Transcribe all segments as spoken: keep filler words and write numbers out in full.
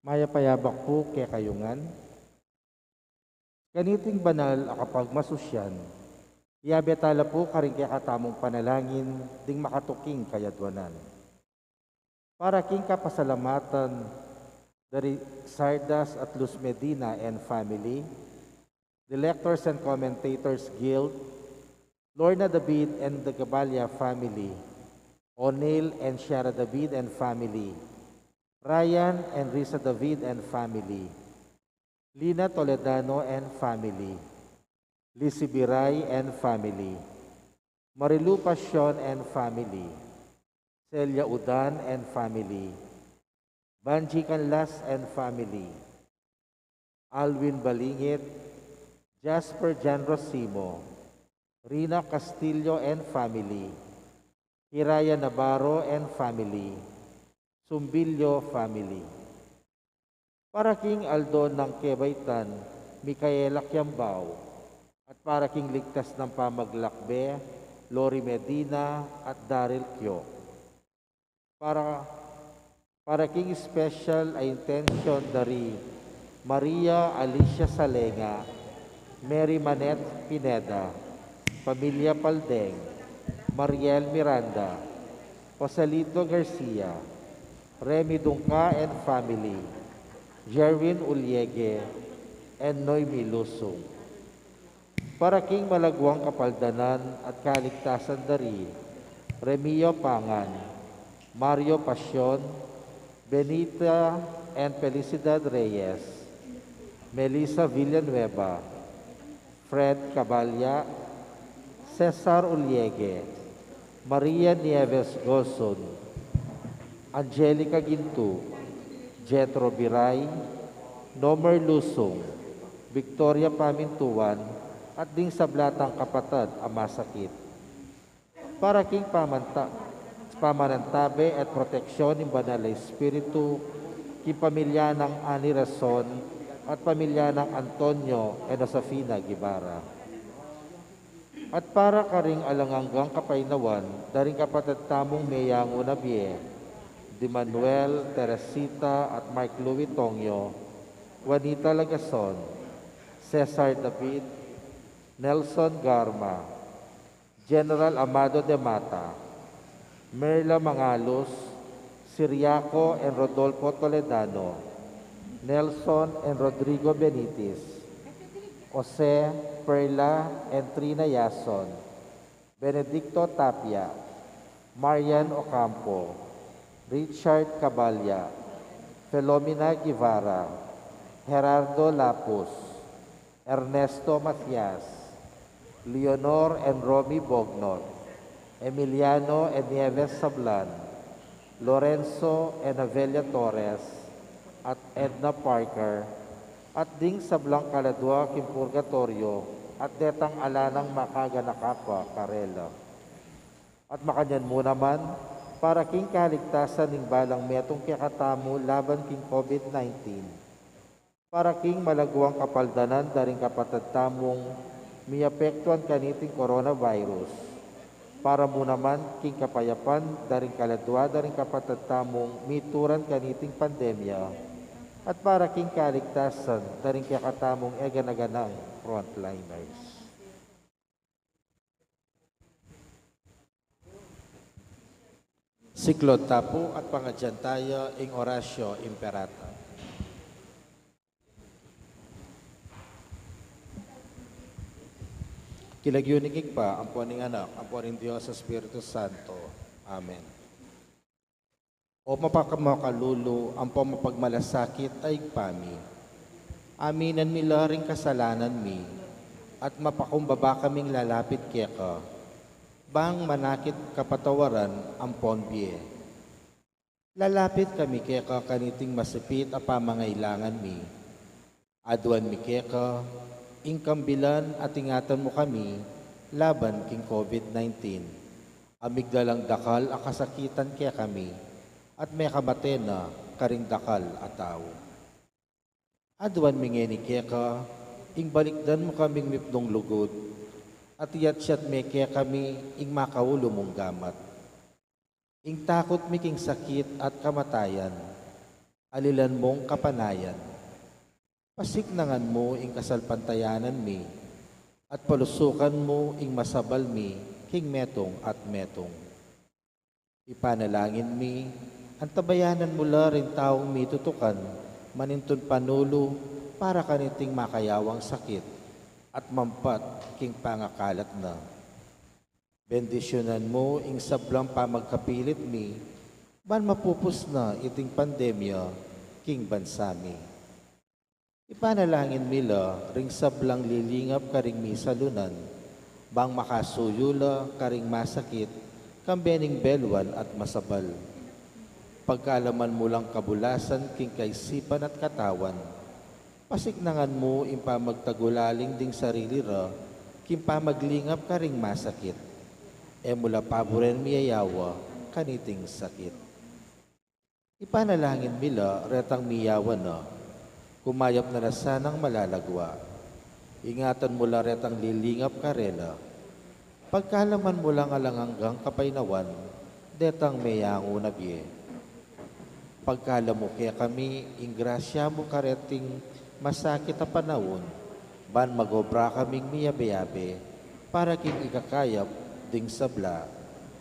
Mayap a yabak pu kekayu ngan. Kaniting banal a kapagmasusyan, iyabe tala pu karing kekatamung panalangin ding makatuking kayadwanan. Para king kapasalamatan da ri Sardas at Luz Medina and family, the Lectors and Commentators Guild, Lorna David and the Gaballa family, O'Neil and Shara David and family, Ryan and Risa David and family, Lina Toledano and family, Lizzie Biray and family, Marilu Pasion and family, Celia Udan and family, Banji Canlas and family, Alwin Balingit, Jasper Jan Rosimo, Rina Castillo and family, Hiraya Navarro and family, Sumbilio family. Para king aldo nang kebaitan, Micaela Kiambao, at para king ligtas nang pamaglakbe, Lori Medina at Daryl Kyo. Para, para king special a intention da ri Maria Alicia Salenga, Mary Manette Pineda, Pamilya Paldeng, Mariel Miranda, Joselito Garcia, Remy Dungca and family, Jerwin Uliege, and Noemi Lusung. Para king malaguang kapaldanan at kaligtasan da ri Remio Pangan, Mario Pasion, Benita and Felicidad Reyes, Melissa Villanueva, Fred Caballa, Cesar Uliege, Maria Nieves Goson, Angelica Gintu, Jethro Biray, Nomer Lusung, Victoria Pamintuan, at ding sabla tang kapatad a masakit. Para king pamanta-, pamanantabe at proteksyon ning Banal a Espiritu, king pamilya nang Ani Rason at pamilya nang Antonio and Josefina Guevara. At para karing alang anggang kapaynawan da ring kapatad tamung meyangu na bie, di Manuel, Teresita, at Mark Louis Tongyo, Juanita Lagason, Cesar David, Nelson Garma, General Amado de Mata, Merla Mangalus, Siriaco and Rodolfo Toledano, Nelson and Rodrigo Benitez, Jose, Perla and Trina Yason, Benedicto Tapia, Marian Ocampo, Richard Caballa, Filomena Guevara, Gerardo Lapus, Ernesto Macias, Leonor and Romy Bognor, Emiliano and Nieves Sablan, Lorenzo and Avelia Torres, at Edna Parker, at ding sablang kaladua king purgatoryo, at detang ala nang makaganaka pa karela. At makanyan mu naman, para king kaligtasan ning balang metung kekatamu laban king COVID nineteen. Para king malaguang kapaldanan da ring kapatad tamung miapektuan kaniting coronavirus. Para mu naman king kapayapan da ring kaladua da ring kapatad tamung mituran kaniting pandemya. At para king kaligtasan da ring kekatamung e gana-ganang frontliners. Siklaud ta pu at pangadyan taya ing Oratio Imperata. King lagyu ning Ibpa, ampo ning Anak, ampo ning Dios Espiritu Santo. Amen. O mapakamakalulu, ampo mapagmalasakit a Ibpa mi. Aminan mi la ring kasalanan mi, at mapakumbaba kaming lalapit keka, bang manakit kapatawaran ampon bie. Lalapit kami keka kaniting masipit a pamangailangan mi. Aduan mi keka ing kambilan at ingatan mu kami laban king COVID nineteen, a migdalang dakal a kasakitan kekami, at mekamate na karing dakal a tau. Aduan mi ngeni keka ing balikdan mu kaming mipnung lugud, at iyatyat me kekami ing makaulu mung gamat. Ing takut mi king sakit at kamatayan, alilan mung kapanayan. Pasiknangan mu ing kasalpantayanan mi, at palusukan mu ing masabal mi king metung at metung. Ipanalangin mi, antabayanan mu la ring taung mitutukan manintun panulu para kaniting makayawang sakit at mampat king pangakalat na. Bendisyunan mu ing sablang pamagkapilit mi, ban mapupus na iting pandemya king bansa mi. Ipanalangin mi la ring sablang lilingap karing misalunan, bang makasuyu la karing masakit, kambe ning beluan at masabal. Pagkalaman mu lang kabulasan king kaisipan at katawan, pasiknangan mu ing pamagtagulaling ding sarili ra king pamaglingap karing masakit. E mu la paburen miyayawa kaniting sakit. Ipanalangin mi la retang miyawa na, kumayap na la sanang malalagwa. Ingatan mu la retang lilingap karela. Pagkalaman mu lang alang anggang kapaynawan detang meyangu na bie. Pagkalub mu kekami ing grasya mu kareting masakit a panaun, ban magobra kaming miyabe-yabe para king ikakayap ding sabla,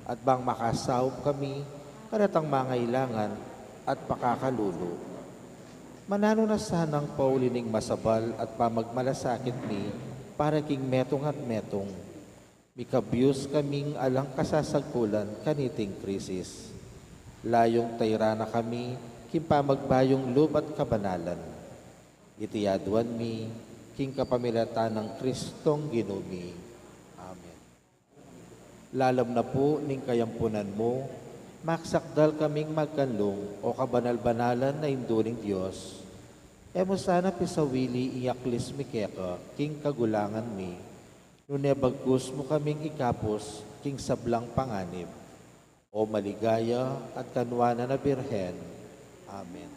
at bang makasaup kami karetang mangailangan at pakakalulu. Mananu na sanang pauli ning masabal at pamagmalasakit mi para king metung at metung. Mikabyus kaming alang kasasagpulan kaniting krisis. Layung tairan na kami king pamagbayung lub at kabanalan. Iti aduan mi king kapamilatan nang Kristong Ginu mi. Amen. Lalam na pu ning kayampunan mu, magsakdal kaming magkanlung, o kabanal-banalan a Indu ning Dios. E mu sana pisawili ing aklis mi keka king kagulangan mi, nune bagkus mu kaming ikabus king sablang panganib. O maligaya at kanuanan a Birhen. Amen.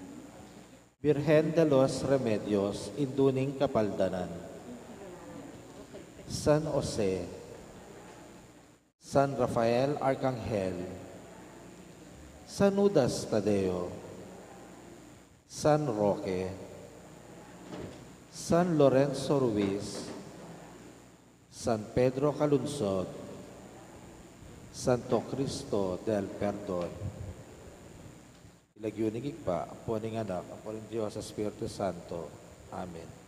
Birhen de los Remedios, Indu ning Kapaldanan. San Jose, San Rafael Arcangel, San Judas Tadeo, San Roque, San Lorenzo Ruiz, San Pedro Calungsod, Santo Cristo del Perdon. King lagyu ning Ibpa, ampo ning Anak, ampo ning Dios Espiritu Santo. Amen.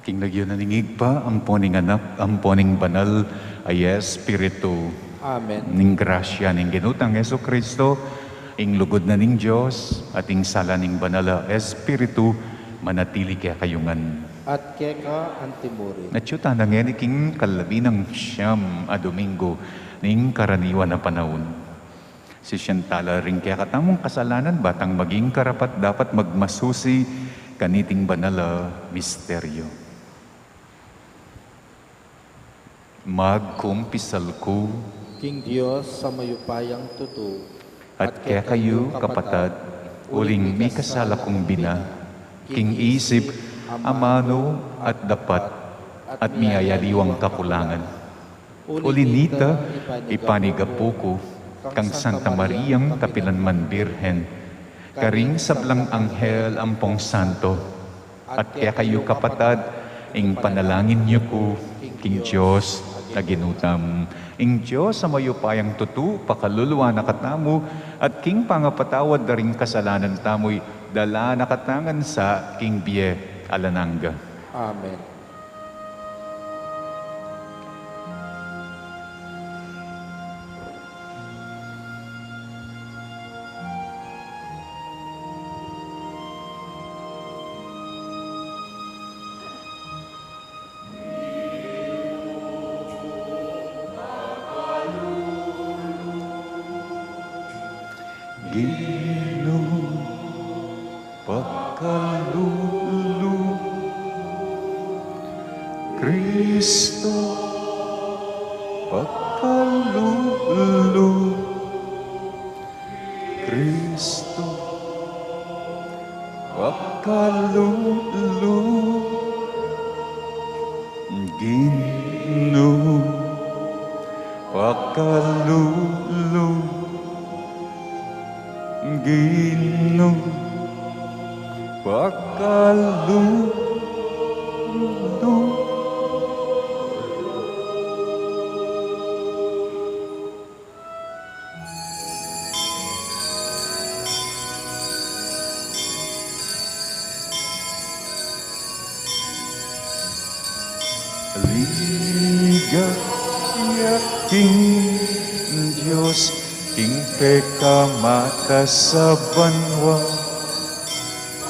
King lagyu na ning Ibpa, ampo ning Anak, ampo ning Banal a Espiritu. Amen. Ning grasya ning Ginu tang Jesucristo, ing lugud na ning Dios, at ing sala ning Banal a Espiritu, manatili kekayu ngan. At keka antimurin. At yu tana ngeni king kalabi nang siyam a Domingo ning karaniwan a panaun. Sisian tala ring kekatamung kasalanan, ba tang maging karapat-dapat magmasusi kaniting banal a misteryo. Magkumpisal ku king Dios a mayupayang tutu, at kekayu, kapatad, uling mikasala kung bina, king isip, amanu, at dapat, at miyayaliwang kakulangan. Uli nita, ipanigapu ku kang Santa Mariang kapilan man Birhen, karing sablang anghel ampong santo, at kekayu, kapatad, ing panalangin yu ku king Dios a Ginu tamu. Ing Dios a mayupayang tutu, pakaluluan na katamu, at king pangapatawad da ring kasalanan tamu, idala na katamu ngan sa king bie alang angga. Amen. Ginu, pakalulu. Kristo, pakalulu. Kristo, pakalulu. Ginu, pakalulu. Ginu, pakalulu. Ligaya king Dios, king pekamatas a banua,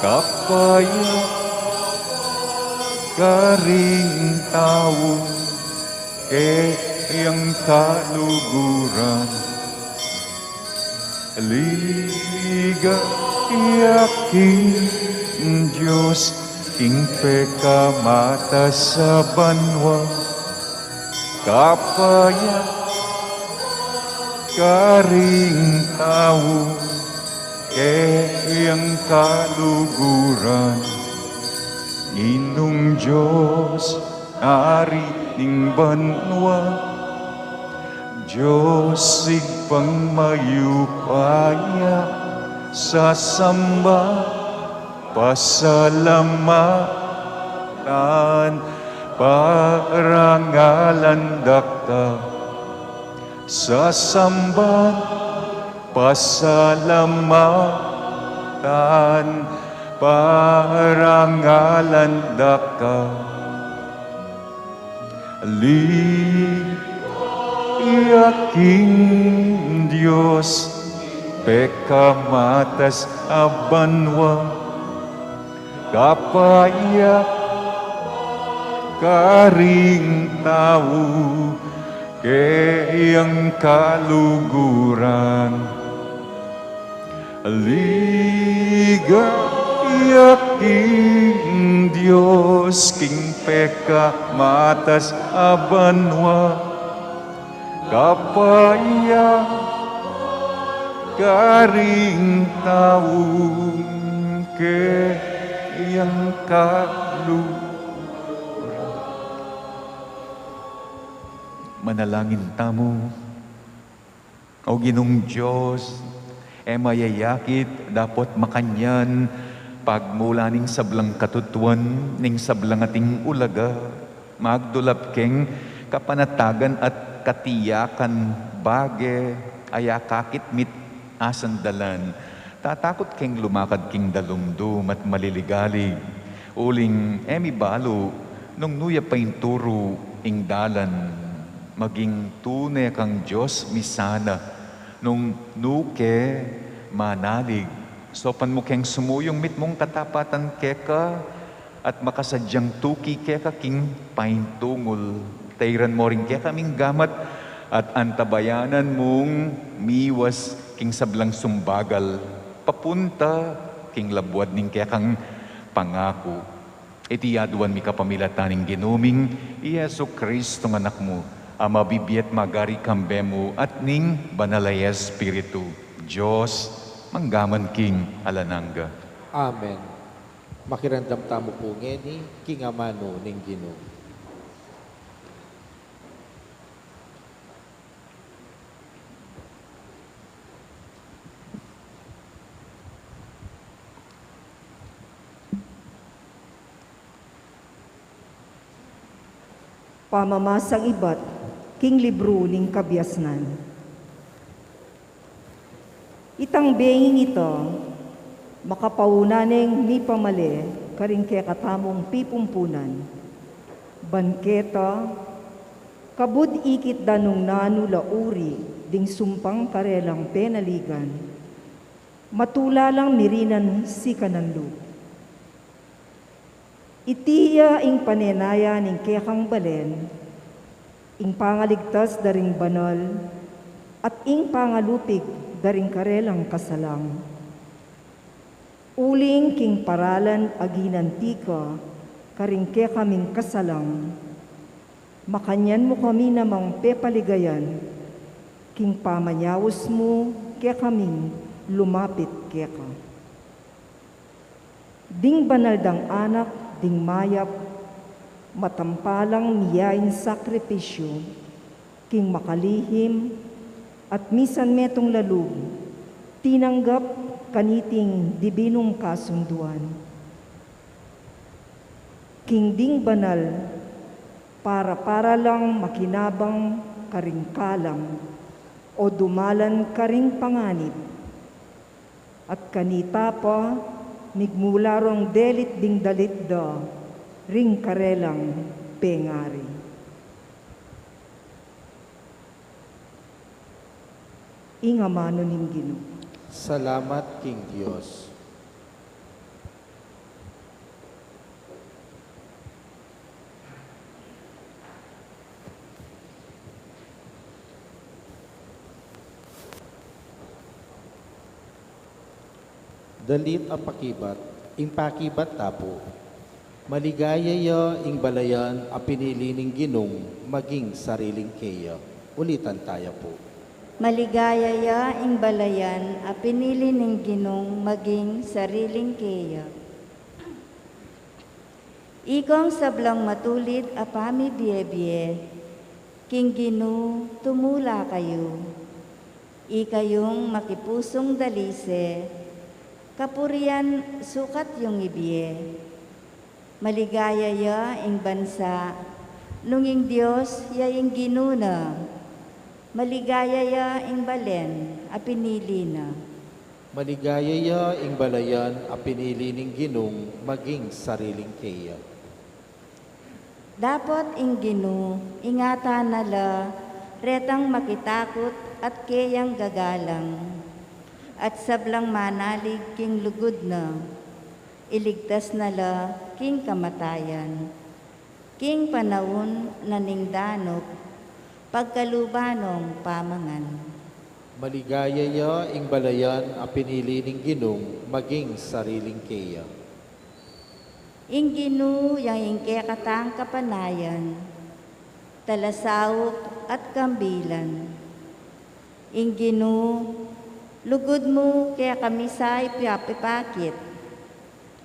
kapaya karing tau, kayang kaluguran. Ligaya king Dios, king pekamatas a banua, kapaya karing tau, kayang kaluguran. Ginung Dios, Ari ning banua, Dios Ibpang mayupaya, sasamba, pasalamatan, parangalan da ka. Sasamba, pasalamatan, parangalan da ka. Ligaya king Dios, pekamatas a banua, kapaya karing tau, kayang kaluguran. Ligaya king Dios, king pekamatas a banua, kapaya karing tau, kayang kaluguran. Manalangin tamu. O Ginung Dios, e mayayakit dapot makanyan, pagmula ning sablang katutuan, ning sablang ating ulaga, magdulap keng kapanatagan at katiyakan, bage a ya kakit mit asandalan. Tatakut keng lumakad king dalumdum at maliligalig. Uling e mi balu Nung nu ya painturu ing dalan, maging tune kang Dios misana, nung nu ke manalig, saupan mu keng sumuyung mitmung katapatan keka, at makasadyang tuki keka king paintungul. Tairan mo ring kekaming gamat, at antabayanan mung miwas king sablang sumbagal, papunta king labuad ning kekang pangaku. Iti aduan mi kapamilatan ning Ginu ming i Jesu Cristong Anak mu, a mabibie at magari kambe mu at ning Banal a Espiritu, Dios, mangga man king alang angga. Amen. Makiramdam tamu pu ngeni king amanu ning Ginu. Pamamasang ibat king libru ning Kabiasnan. Itang benging ita, makapauna neng mipamale karing kekatamung pipumpunan. Ban keta, kabud ikit da nung nanu la uri ding sumpang karelang penaligan, matula lang mirinan sikanan lub. Iti ya ing panenaya ning kekang balen, ing pangaligtas da ring banal, at ing pangalupig da ring karelang kasalang. Uling king paralan a ginanti ka karing kekaming kasalang, makanyan mu kami namang pepaligayan king pamanyaus mu kekaming lumapit keka. Ding banal dang anak, ding mayap, matampalang miyaing sakripisyu, king makalihim at misan metung la lub, tinanggap kaniting dibinung kasunduan. King ding banal, para-para lang makinabang karing kalam, o dumalan karing panganib. At kanita pa, migmula rong delit ding dalit da ring karelang pengari. Ing amanu ning Ginu. Salamat king Dios. Dalit a pakibat, ing pakibat tapu. Maligaya ya ing balayan a pinili ning Ginung maging sariling keya. Ulitan taya pu. Maligaya ya ing balayan a pinili ning Ginung maging sariling keya. Ikong sablang matulid a pamibie-bie, king Ginu tumula kayu. Ikayung makipusung dalise, kapurian sukat yung ibie. Maligaya ya ing bansa, nung ing Dios ya ing Ginu na. Maligaya ya ing balen a pinili na. Maligaya ya ing balayan a pinili ning Ginung maging sariling keya. Dapot ing Ginu, ingatan na la retang makitakut at keyang gagalang, at sablang manalig king lugud na, iligtas na la king kamatayan, king panaun na ning danup, pagkaluban nong pamangan. Maligaya ya ing balayan a pinili ning Ginung maging sariling keya. Ing Ginu yang ing kekatang kapanayan, talasaup at kambilan. Ing Ginu, lugud mu kekami sa ipapakit,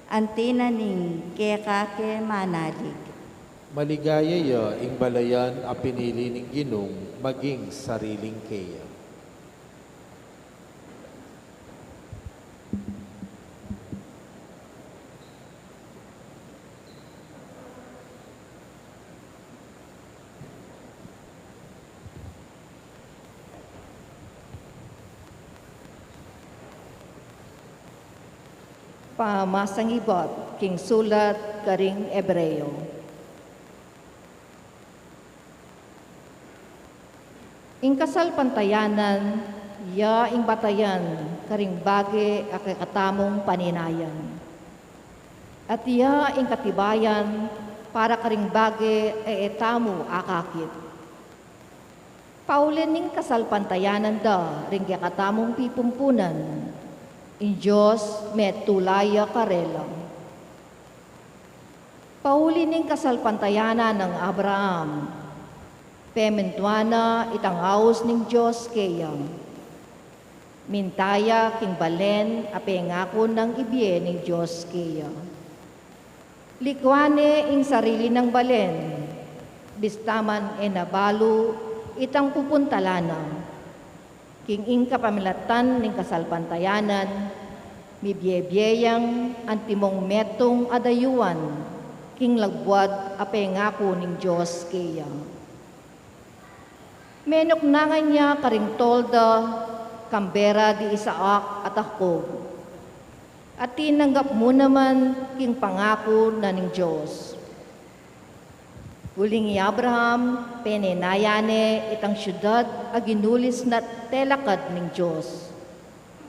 anti na ning keka ke manalig. Maligaya ya ing balayan a pinili ning Ginung maging sariling keya. Pamasang ibat king sulat karing Hebreo. Ing kasalpantayanan ya ing batayan karing bage a kekatamung paninayan, at ya ing katibayan para karing bage a e tamu akakit. Pauli ning kasalpantayanan da ring kekatamung pipumpunan, ing Dios metung la ya karela. Pauli ning kasalpantayanan nang Abraham, pemintuan na itang aus ning Dios keya. Minta ya king balen a pengaku nang ibie ning Dios keya. Likuan ne ing sarili nang balen, bista man e na balu itang pupuntalan na. King ing kapamilatan ning kasalpantayanan, mibie-bie yang antimong metung a dayuan king labuad a pengaku ning Dios keya. Menuknangan ya karing tolda, kambe ra di Isaac at Jacob, at tinanggap mu naman king pangaku na ning Dios. Uling i Abraham, penena ya ne itang siudad a ginulis na't telakad ning Dios,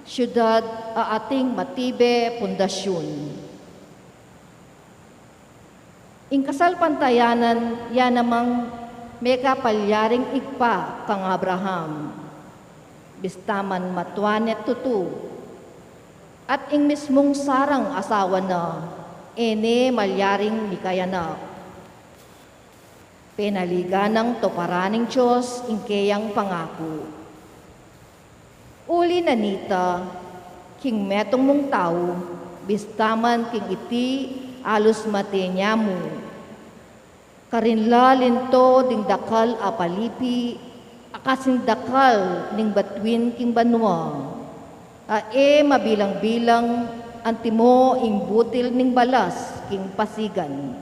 siudad a ating matibe pundasyun. Ing kasalpantayanan ya namang mekapalyaring ibpa kang Abraham, bista man matua ne't tutu, at ing mismung Sarang asawa na, e ne malyaring mikayanak. Penaligan nang tuparan ning Dios ing keyang pangaku. Uli na nita, king metung mung tau, bista man king iti alus mate ne mu, karin la linto ding dakal a palipi, a kasing dakal ning batuin king banua, a e mabilang-bilang antimo ing butil ning balas king pasigan.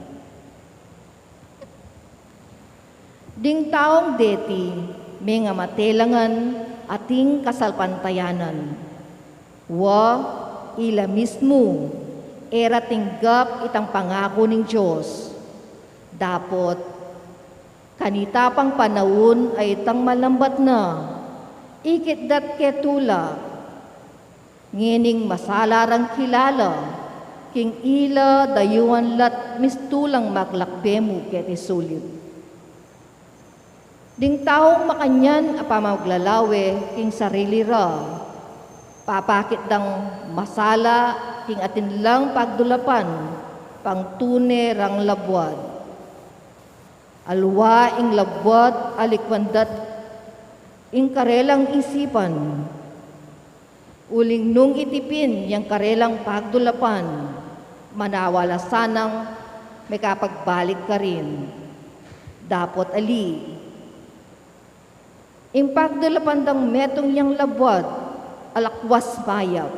Ding taung deti mengamate la ngan ating kasalpantayanan. Wa, ila mismu e ra tinggap itang pangaku ning Dios. Dapot kanita pang panaun a itang malambat na, ikit da't ketula. Ngening masala rang kilala, king ila dayuan la't mistulang maglakbe mu keti sulip. Ding taung makanyan a pamaglalawe king sarili ra, papakit dang masala king atin lang pagdulapan pang tune rang labuad. Alwa ing labuad a likuan da't ing karelang isipan. Uling nung itipin yang karelang pagdulapan, manawala sanang mekapagbalik karin. Dapot ali, ing pagdulapan dang metung yang labuad a lakwas mayap,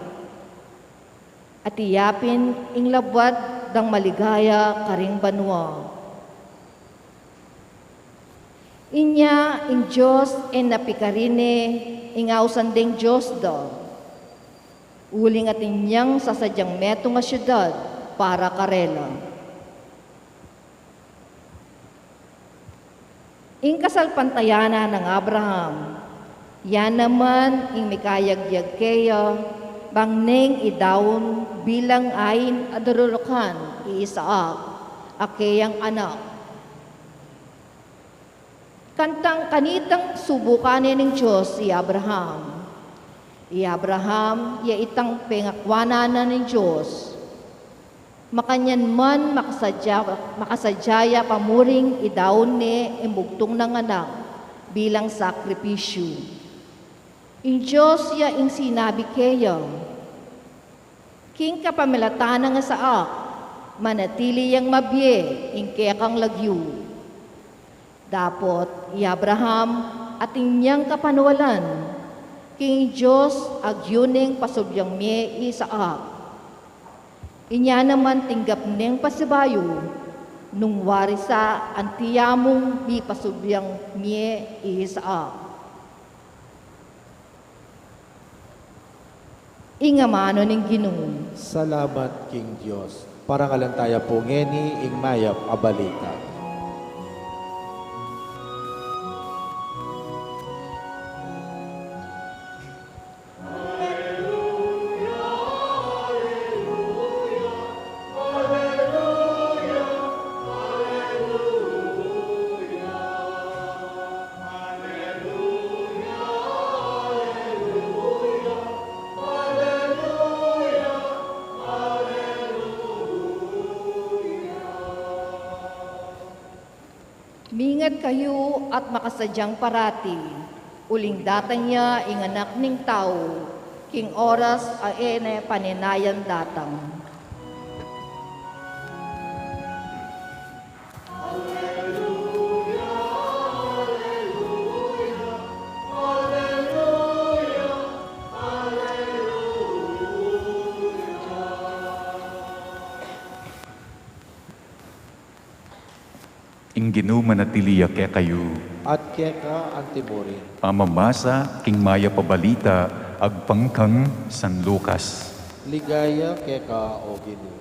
at iyapin ing labuad dang maligaya karing banua. Inya ing Dios e na pikarin ne ing ausan deng dios da, uling atin yang sasadyang metung a siudad para karela. Ing kasalpantayanan nang Abraham, ya naman ing mikayagyag keya, bang neng idaun bilang ain a darurukan i Isaac a keyang anak. Kantang kanitang subukan ne ning Dios i Abraham. I Abraham, ya itang pengakuan na ning Dios. Makanyan man makasadya, makasadya ya pa murin idaun ne ing bugtung nang anak bilang sakripisyu. Ing Dios ya ing sinabi keya, "King kapamilatan nang Isaac, manatili yang mabie ing kekang lagyu." Dapot i Abraham atin yang kapanwalan, king Dios agyu neng pasubyang mie i Isaac. Inya naman tinggap neng pasibayu, nung wari sa anti ya mung mipasubyang mie i Isaac. Ing amanu ning Ginu. Salamat king Dios. Parangalan taya pu ngeni ing mayap a balita. Mingat kayu at makasadyang parati, uling datang ya ing Anak ning Tau, king oras a e ne panenayan datang. Ing Ginu manatili ya kekayu. At keka antimurin. Pamamasa king Mayap a Balita agpang kang San Lucas. Ligaya keka, O Ginu.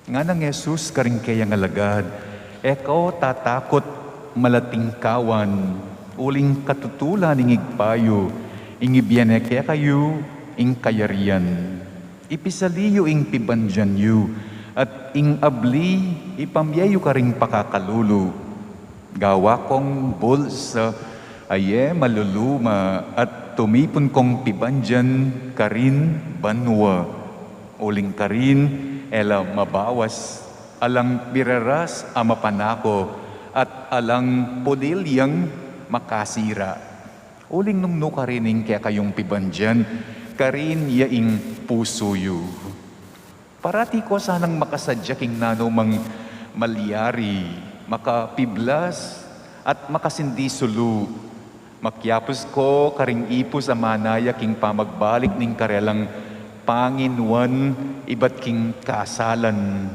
Nganang Jesus karing keyang alagad, "E kayu tatakut, malatingkawan, uling katutulan ning Ibpa yu, ing ibie ne kekayu ing kayarian. Ipisali yu ing pibandian yu, at ing abli ipamie yu karing pakakalulu. Gawa kong bulsa a e maluluma at tumipun kong pibandian karin banua. Uling karin e la mabawas, alang biraras a mapanako, at alang pulilyang makasira. Uling nung nukarin ing kekayung pibandian, karin ya ing pusu yu." Parati ko sanang makasadya king nanu mang malyari, makapiblas, at makasindisulu. Makyapus ko karing ipus a manaya king pamagbalik ning karelang panginuan ibat king kasalan,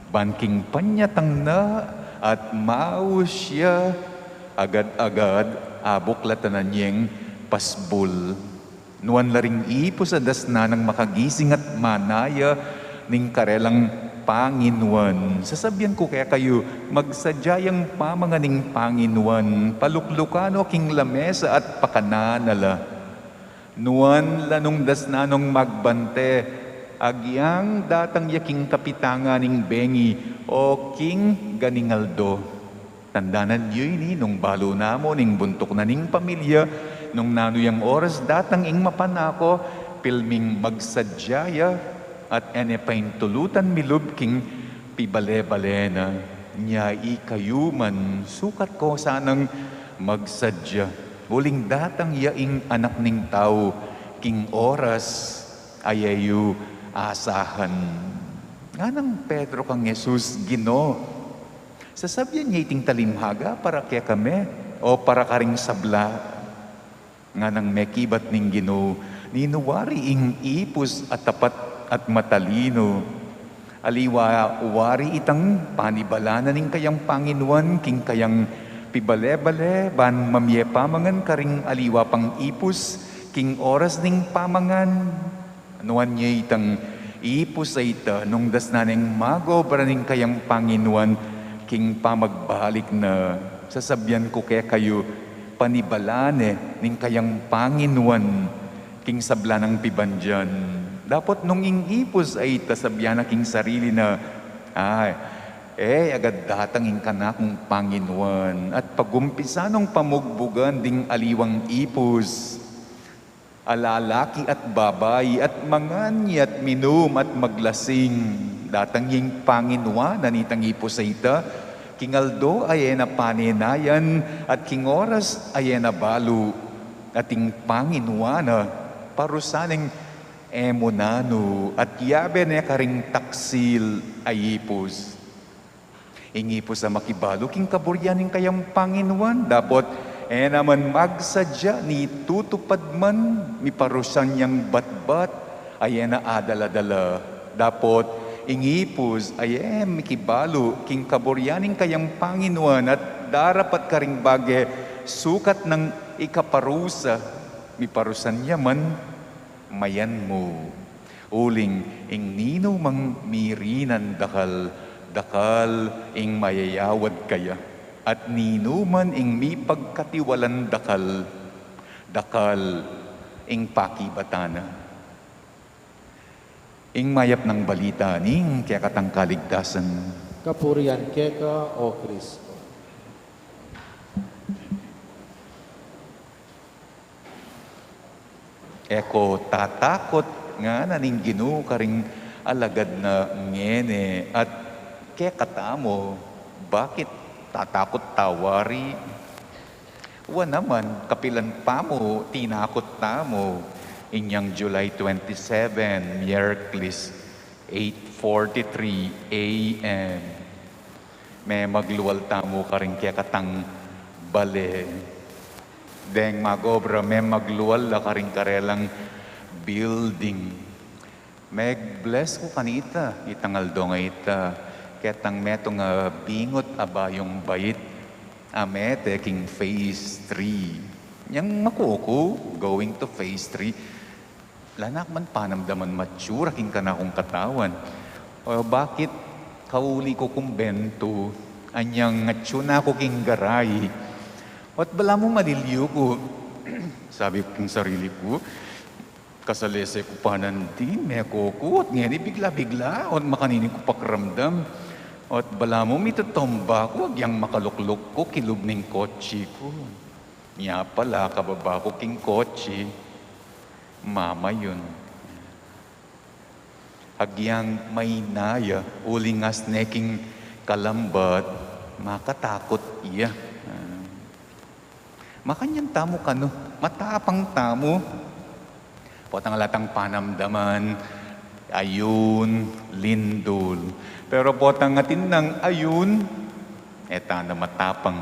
ban king panyatang na at maus ya, agad-agad abuklatan na neng pasbul. Nuan la ring ipus a dasnan nang makagising at manaya ning karelang panginuan. Sasabian ku kekayu, magsadya yang pamangan ning panginuan, paluklukan no king lamesa at pakanan na la. Nuan la nung dasnan nong magbante, agyang datang ya king kapitangan ning bengi o king ganingaldo. Tandanan yu ini nung balu namu ning buntuk na ning pamilya, nung nanu yang oras datang ing mapanako, pilming magsadya ya, at e ne paintulutan milub king pibale-bale na. Nya ikayu man, sukat ko sanang magsadya, uling datang ya ing Anak ning Tau king oras a e yu asahan. Nganang Pedro kang Jesus, "Ginu, sasabian ye iting talimhaga para kekami o para karing sabla?" Nganang mekibat ning Ginu, "Ninu wari ing ipus a tapat at matalinu? Aliwa wari itang panibalanan ning kayang panginuan king kayang pibale-bale ban mamie pamangan karing aliwa pang ipus king oras ning pamangan." Nuan ye itang ipus a ita, nung dasnan neng mag-obra ning kayang panginuan king pamagbalik na, sasabian ku kekayu, panibalan ne ning kayang panginuan king sabla nang pibandian. Dapot nung ing ipus a ita sabian na king sarili na, "Ay, e agad datang ing kanakung panginuan," at pagumpisan nong pamugbugan ding aliwang ipus a lalaki at babai, at mangan ye at minum at maglasing. Datang ing panginuan a nitang ipus a ita king aldo a e na panenayan at king oras a e na balu. At ing panginuan na parusan neng e mu nanu at yabe ne karing taksil a ipus. Ing ipus a makibalu king kaburian ning kayang panginuan, dapot e na man magsadya ni tutupad man, miparusan yang batbat a e na adala-dala. Dapot ing ipus a e mikibalu king kaburian ning kayang panginuan at darapat karing bage sukat nang ikaparusa, miparusan ya man, mayan mu. Uling ing ninumang mirinan dakal, dakal ing mayayawad kaya, at ninuman ing mipagkatiwalan dakal, dakal ing pakibatan na. Ing mayap nang balita ning kekatang kaligtasan. Kapurian keka, O Kristo. E ko tatakut, ngana ning Ginu karing alagad na ngeni, at kekatamu, bakit tatakut ta wari? Wa naman, kapilan pa mu tinakut tamu? Inyang July twenty-seven, Miyerkules, eight forty-three A M. Memaglual tamu karing kekatang bale. Deng mag-obra, memaglual la karing karelang building. Meg-bless ku kanita, itang aldo a ita, ketang metung a bingut a bayung bait a mete king phase three. Yang makuku, going to phase three, ala na ku man panamdaman matsura king kanakung katawan. O bakit kauli ku kumbentu, anyang atsu na ku king garai. At balamu maliliu ku, sabi ku king sarili ku, kasalese ku pa nandi, mekuku, at ngeni bigla-bigla, at makanini ku pakiramdam. At balamu mitotomba ku, agyang makalukluk ku kilub ning kotse ku. Nya pala, kababa ku king kotse, mamayun. Agyang maina ya, uling asne king kalambat, makatakut ya. Ah. Makanyan tamu kanu, matapang tamu. Potang ala tang panamdaman, ayun, lindul. Pero potang atin nang ayun, e tana matapang.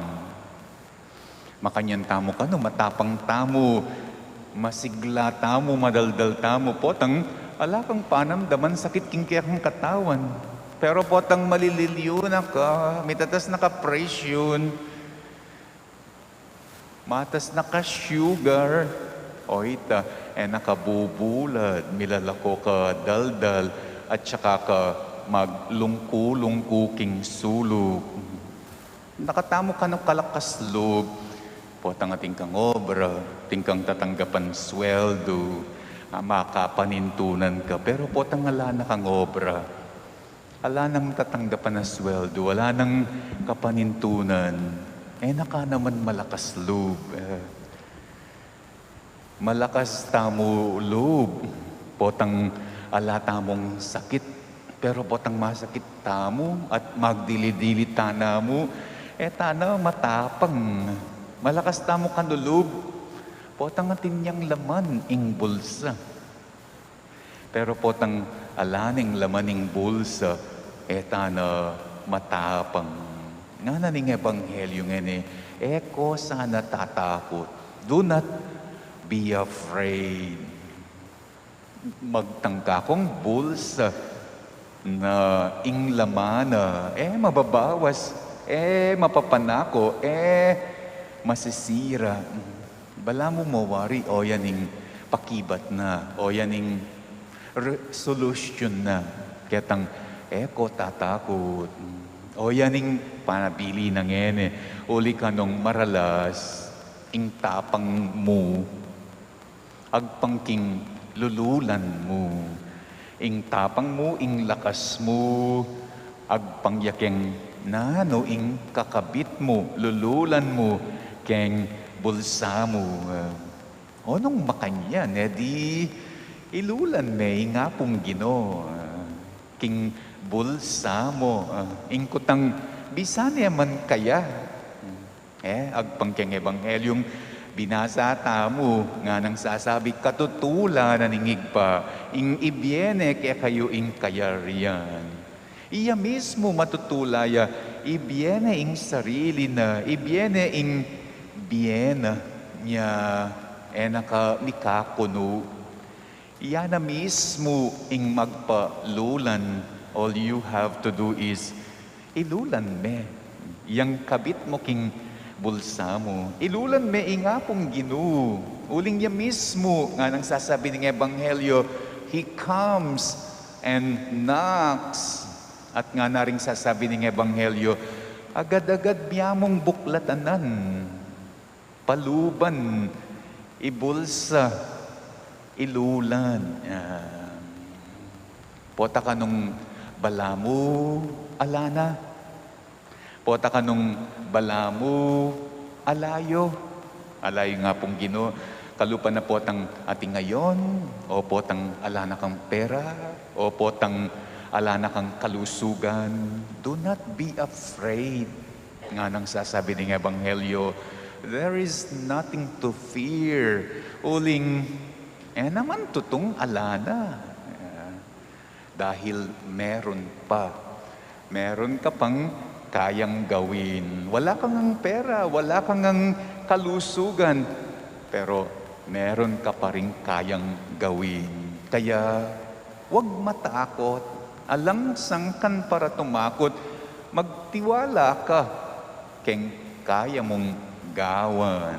Makanyan tamu kanu, matapang tamu, masigla tamu, madaldal tamu. Potang ala kang panamdaman sakit king kekang katawan. Pero potang malililiu na ka, mitatas na ka presyon, matas na ka sugar, o ita, e na ka bubulad, milalako ka daldal, at saka ka maglungku-lungku king suluk. Nakatamu kanu kalakas lub, potang atin kang obra, atin kang tatanggapan sweldo, a, makapanintunan ka, pero potang ala na kang obra, ala nang tatanggapan a sweldo, ala nang kapanintunan, e na ka naman malakas lub. E, malakas tamu lub, potang ala tamung sakit, pero potang masakit tamu at magdili-dili tana mu, e tana matapang. Malakas tamu kanu lub, potang atin yang laman ing bulsa. Pero potang ala neng laman ing bulsa, e tana matapang. Ngana ning ebanghelyo ngeni, e ko sana tatakut. Do not be afraid. Magtangka kung bulsa na ing laman na, e mababawas, e mapapanako, e masisira. Balamu mawari, o yan ing pakibat na, o yan ing re-, solusyon na. Ketang, e ko tatakut. O yan ing panabili na ngeni, uli kanung maralas, ing tapang mu, agpang king lululan mu. Ing tapang mu, ing lakas mu, agpang ya keng nanu ing kakabit mu, lululan mu, keng bulsa mu. O nung makanyan, e di ilulan me ing Apung Ginu, a, king bulsa mu, a, ing kutang bisa ne man kaya. E, agpang keng ebanghelyung binasa tamu, nganang sasabi, katutulan na ning Ibpa, ing ibie ne kekayu ing kayarian. Iya mismu matutula ya, ibie ne ing sarili na, ibie ne ing bie na, nya e na ka mikakunu. Iya na mismu ing magpalulan. All you have to do is ilulan me yang kabit mu king bulsa mu. Ilulan me ing Apung Ginu. Uling ya mismu, nganang sasabi ning ebanghelyo, He comes and knocks. At ngana ring sasabi ning ebanghelyo, agad-agad bia mung buklatanan, paluban, ibulsa, ilulan. A, pota kanung balamu, ala na, Pota kanung balamu, alayu. Alayu ing Apung Ginu, kalupa na potang atin ngayon, o potang ala na kang pera, o potang ala na kang kalusugan. Do not be afraid. Nganang sasabi ning Ebanghelyo, "There is nothing to fear." Uling, e naman tutung ala na. Dahil meron pa. Meron ka pang kayang gawin. Wala ka ngang pera, wala ka ngang kalusugan, pero meron ka pa ring kayang gawin. Kaya, wag matakot. Alang sangkan para tumakot. Magtiwala ka keng kaya mung gawan.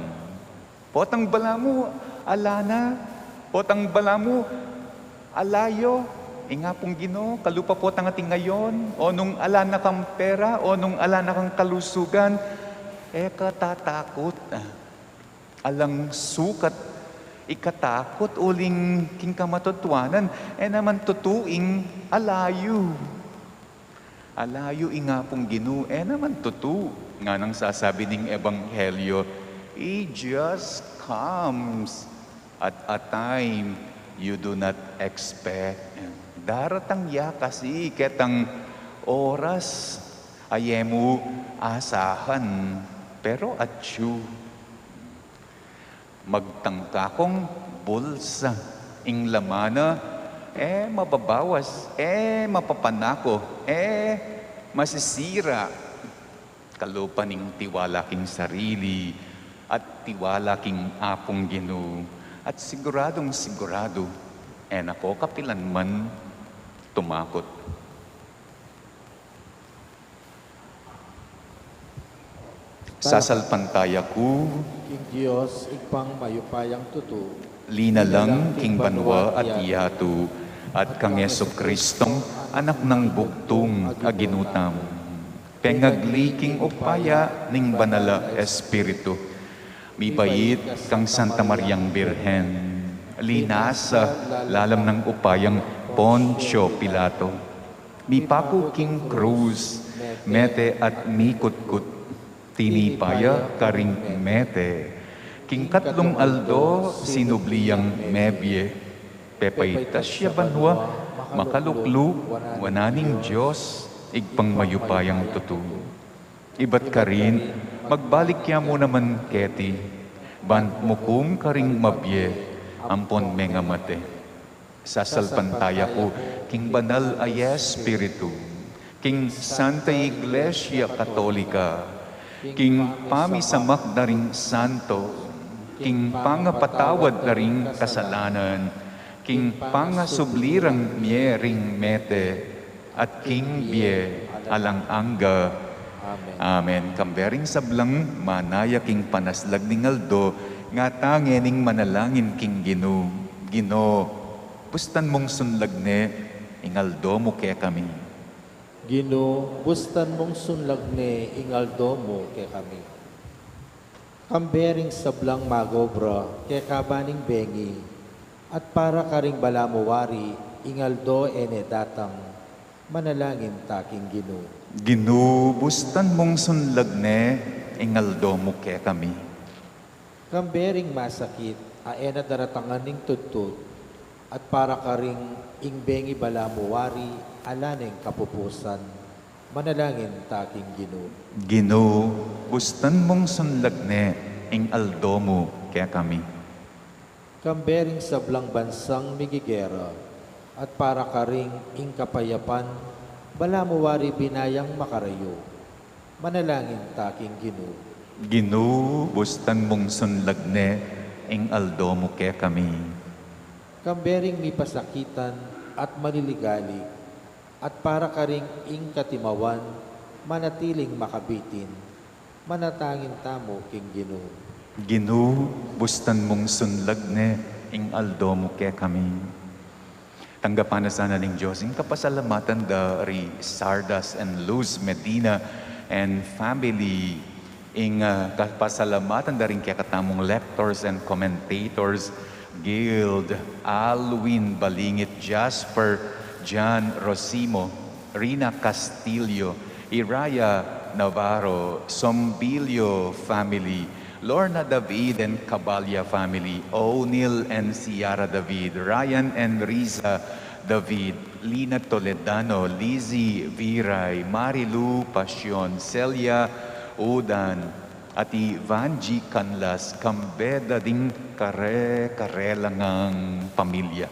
Potang balamu, ala na. Potang balamu, alayu. Ing Apung Ginu, kalupa potang atin ngayon, o nung ala na kang pera, o nung ala na kang kalusugan, e ka tatakut. Alang sukat ikatakut uling king kamatutuanan, e naman tutu ing alayu. Alayu ing Apung Ginu, e naman tutu. Nganang sasabi ning Ebanghelyo, "He just comes at a time you do not expect." Daratang ya kasi ketang oras a e mu asahan, pero atyu. Magtangka kung bulsa, ing laman na, e mababawas, e mapapanako, e masisira. Kalupa ning tiwala king sarili at tiwala king Apung Ginu, at siguradung siguradu, e na ko kapilan man tumakut. Sasalpantaya ku king Dios, Ibpang mayupayang tutu, linalang king banua at yatu, at kang Jesucristong Anak nang bugtung a Ginu tamu, pengagli king upaya ning Banal a Espiritu, mibait kang Santa Mariang Birhen, linasa lalam nang upayang Poncio Pilato, mipaku king krus, mete at mikutkut, tinipa ya karing mete, king katlung aldo sinubli yang mebie, pepaitas ya banua, makaluklu wanan ning Dios, Ibpang mayupayang tutu. Ibat karin, magbalik ya mu naman keti, ban mukum karing mabie ampon mengamate. Sasalpantaya ku king Banal a Espiritu, king Santa Iglesia Katolika, king pamisamak da ring santo, king pangapatawad da ring kasalanan, king pangasubli rang mie ring mete, at king bie alang angga. Amen. Amen. Kambe ring sablang manaya king panaslag ning aldo, ngata ngening manalangin king Ginu. Ginu, bustan mung sunlag ne ing aldo mu kekami. Ginu, bustan mung sunlag ne ing aldo mu kekami. Kambe ring sablang mag-obra keka ban ing bengi, at para karing balamu wari ing aldo e ne datang, manalangin ta king Ginu. Ginu, bustan mung sunlag ne ing aldo mu kekami. Kambe ring masakit a e na daratangan ning tudtud, at para karing ing bengi balamu wari ala neng kapupusan, manalangin ta king Ginu. Ginu, bustan mung sunlag ne ing aldo mu kekami. Kambe ring sablang bansang migigera, at para karing ing kapayapan balamu wari binayang makarayu, manalangin ta king Ginu. Ginu, bustan mung sunlag ne ing aldo mu kekami. Kambe ring mipasakitan at maliligalig, at para karing ing katimawan manatiling makabitin, manalangin tamu king Ginu. Ginu, bustan mung sunlag ne ing aldo mu kekami. Tanggapan na sana ning Dios ing kapasalamatan da ri Sardas and Luz Medina and family, ing, ah, kapasalamatan da ring kekatamung lectors and commentators, Guild, Alwin Balingit, Jasper, John Rosimo, Rina Castillo, Iraya Navarro, Sombilio family, Lorna David and Caballa family, O'Neill and Ciara David, Ryan and Riza David, Lina Toledano, Lizzie Viray, Marilu Pasion, Celia Udan, at i Vanji Canlas, kambe da ding kare-karelang pamilya.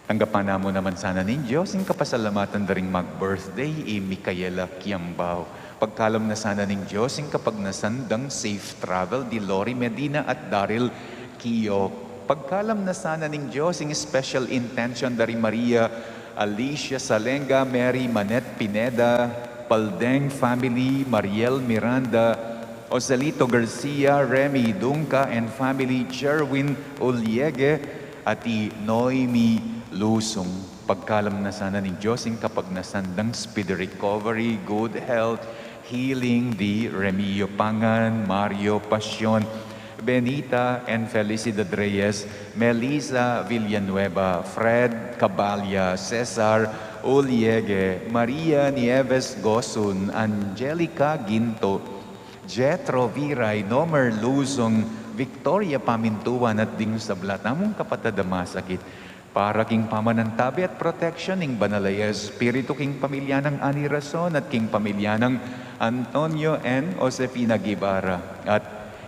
Tanggapan na mu naman sana ning Dios ing kapasalamatan da ring mag-birthday, i Micaela Kiambao. Pagkalam na sana ning Dios ing kapagnasan dang safe travel di Lori Medina at Daryl Kio. Pagkalam na sana ning Dios ing special intention da ri Maria Alicia Salenga, Mary Manette Pineda, Paldeng family, Mariel Miranda, Joselito Garcia, Remy Dunca and family, Jerwin Uliege, at i Noemi Lusung. Pagkalam na sana ning Dios ing kapagnasan dang speedy recovery, good health, healing di Remio Pangan, Mario Pasion, Benita and Felicidad Reyes, Melissa Villanueva, Fred Cabalia, Cesar Uliege, Maria Nieves Gosun, Angelica Ginto, Jethro Viray, Nomer Luzon, Victoria Pamintuan at ding sabla tamung kapatad a masakit. Para king pamanantabi at protection ning Banal a Espiritu king pamilya nang Anirason at king pamilya nang Antonio and Josefina Guevara. At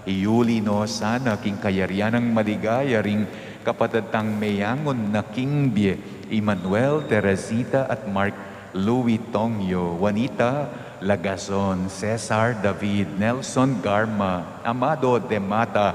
iuli no sana king kayarian nang maligaya ring kapatad tang meyangun na king bie, Emmanuel, Teresita at Mark Louis Tongyo, Juanita Lagazon, Cesar David, Nelson Garma, Amado de Mata,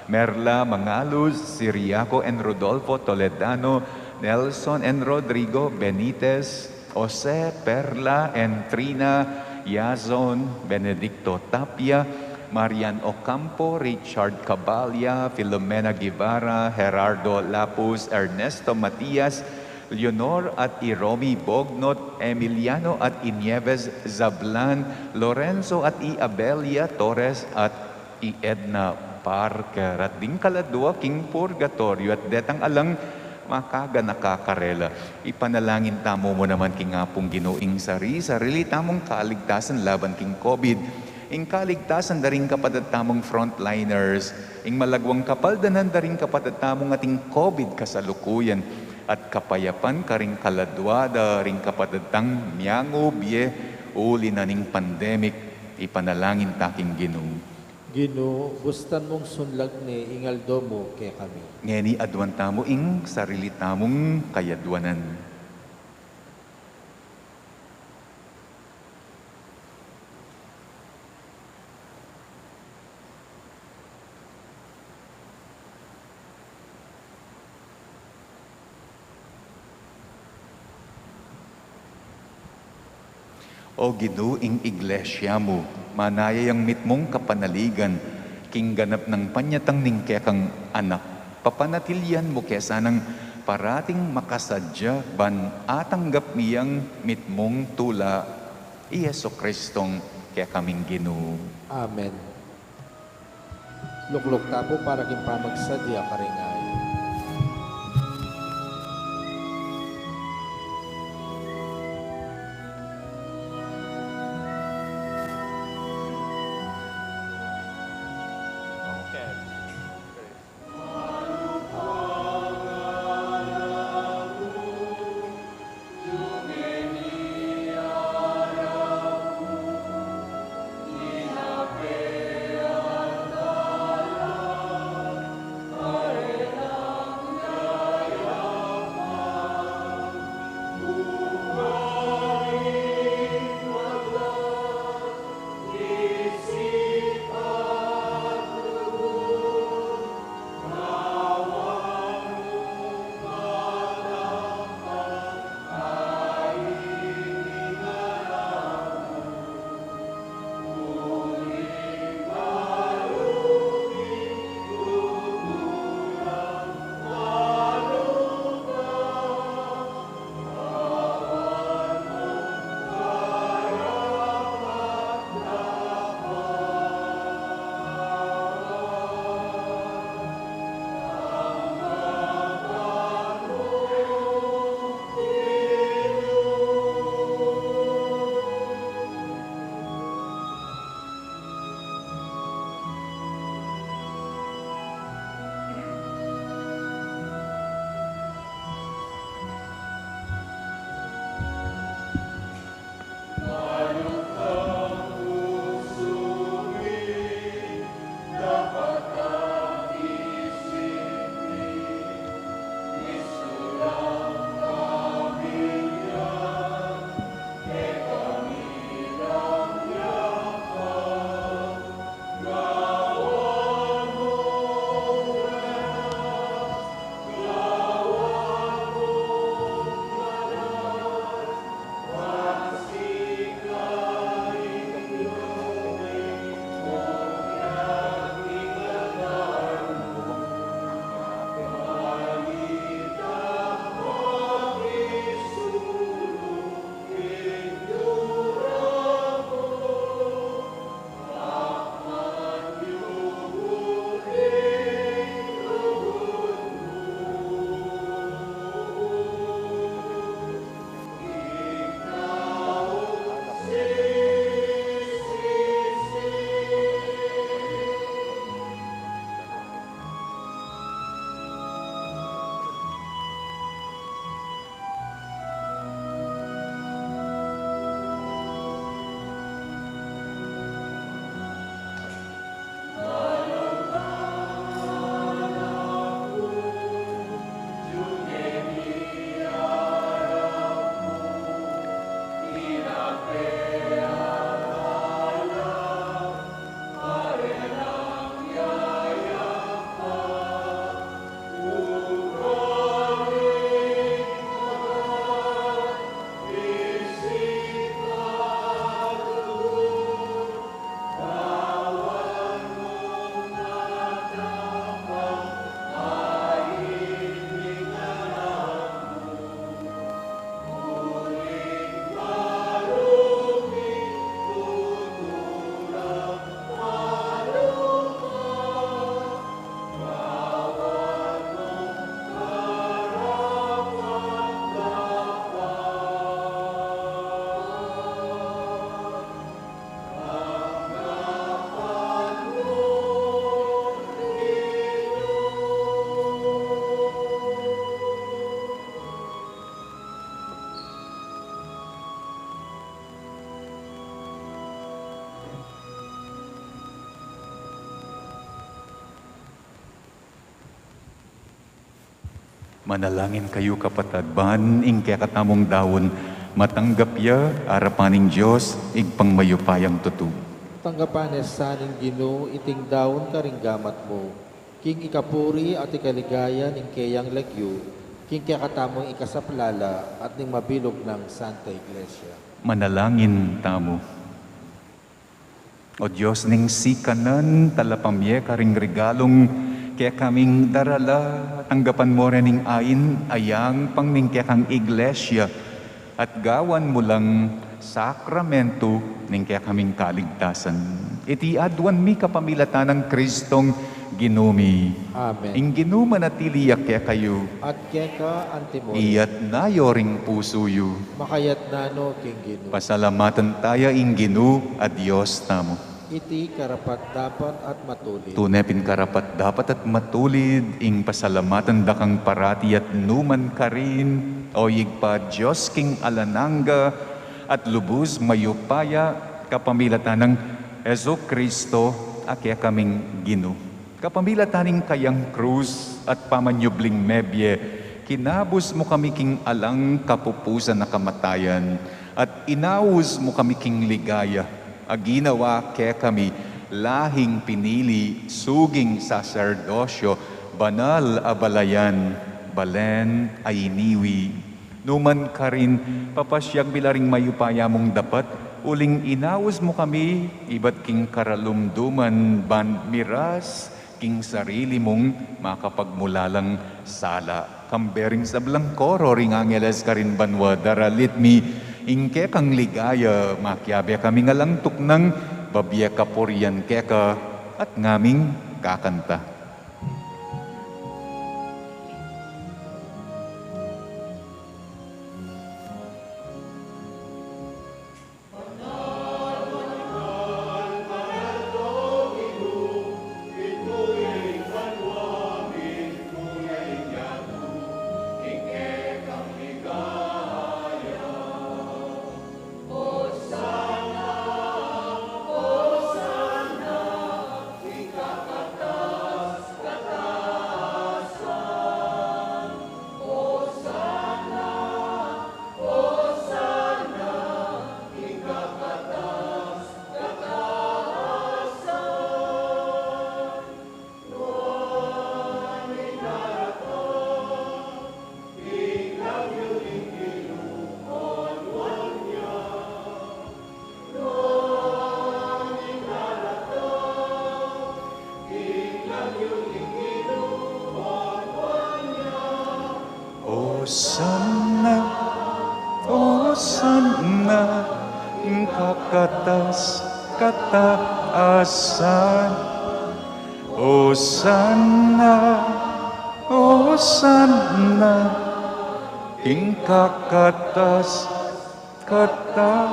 Merla Mangaluz, Siriaco and Rodolfo Toledano, Nelson and Rodrigo Benitez, Jose, Perla and Trina Yazon, Benedicto Tapia, Marian Ocampo, Richard Cabalia, Filomena Guevara, Gerardo Lapus, Ernesto Matias, Leonor at i Romy Bognot, Emiliano at i Nieves Zablan, Lorenzo at i Abelia Torres at i Edna Parker. At ding kaladua king purgatoryo at detang alang makaganaka karela. Ipanalangin tamu mu naman king Apung Ginu ing sari-sarili tamung kaligtasan laban king COVID, ing kaligtasan da ring kapatad tamung frontliners, ing malagwang kapaldanan da ring kapatad tamung ating COVID kasalukuyan, at kapayapan karing kaladua da ring kapatad tang miyangubie uli na ning pandemic. Ipanalangin ta king Ginu. Ginu, bustan mung sunlag ne ing aldo mu kekami. Ngeni aduan tamu ing sarili tamung kayadwanan. O Ginu, ing Iglesia mu, manaya yang mitmung kapanaligan, king ganap nang panyatang ning kekang Anak, papanatilian mu ke sanang parating makasadya ban atanggap mi yang mitmung tula, i Jesucristong kekaming Ginu. Amen. Lukluk ta pu para king pamagsadya karing ayin. Manalangin kayu, kapatad, ban ing kekatamung daun matanggap ya arapan ning Dios, Ibpang mayupayang tutu. Tanggapan na sa ning Ginu iting daun karing gamat mu, king ikapuri at ikaligaya ning keyang lagyu, king kekatamung ikasaplala at ning mabilug nang Santa Iglesia. Manalangin tamu. O Dios ning sikanan, talapamye karing regalung kekaming darala, tanggapan mu rin ing ain a yangpang ning kekang Iglesia, at gawan mu lang sakramentu ning kekaming kaligtasan. Iti aduan mi kapamilatan nang Kristong Ginu mi. Amen. Ing Ginu manatili ya kekayu. At keka antimurin. Iyatna yu ring pusu yu. Makayatna no king Ginu. Pasalamatan taya ing Ginu a Dios tamu. Iti karapat-dapat at matulid. Tune pin karapat-dapat at matulid ing pasalamatan da kang parati at nu man karin, O Ibpa, Dios king alang angga at lubus mayupaya, kapamilatan nang Jesucristo a kekaming Ginu. Kapamilatan ning kayang krus at pamanyubling mebie, kinabus mu kami king alang kapupusan a kamatayan, at inaus mu kami king ligaya a ginawa kekami lahing pinili, suging saserdosyo, banal a balayan, balen a iniwi. Nu man karin, papasyag mi la ring mayupaya mung dapat, uling inaus mu kami ibat king karalumduman ban miras king sarili mung makapagmulalang sala. Kambe ring sablang koro ring angeles karin banua, daralit mi ing kekang ligaya, makiabe kaming alang tuknang babie kapurian keka at ngaming kakanta. Osana, Osana, ing kakatas-katasan. Osana, Osana, ing kakatas-katasan.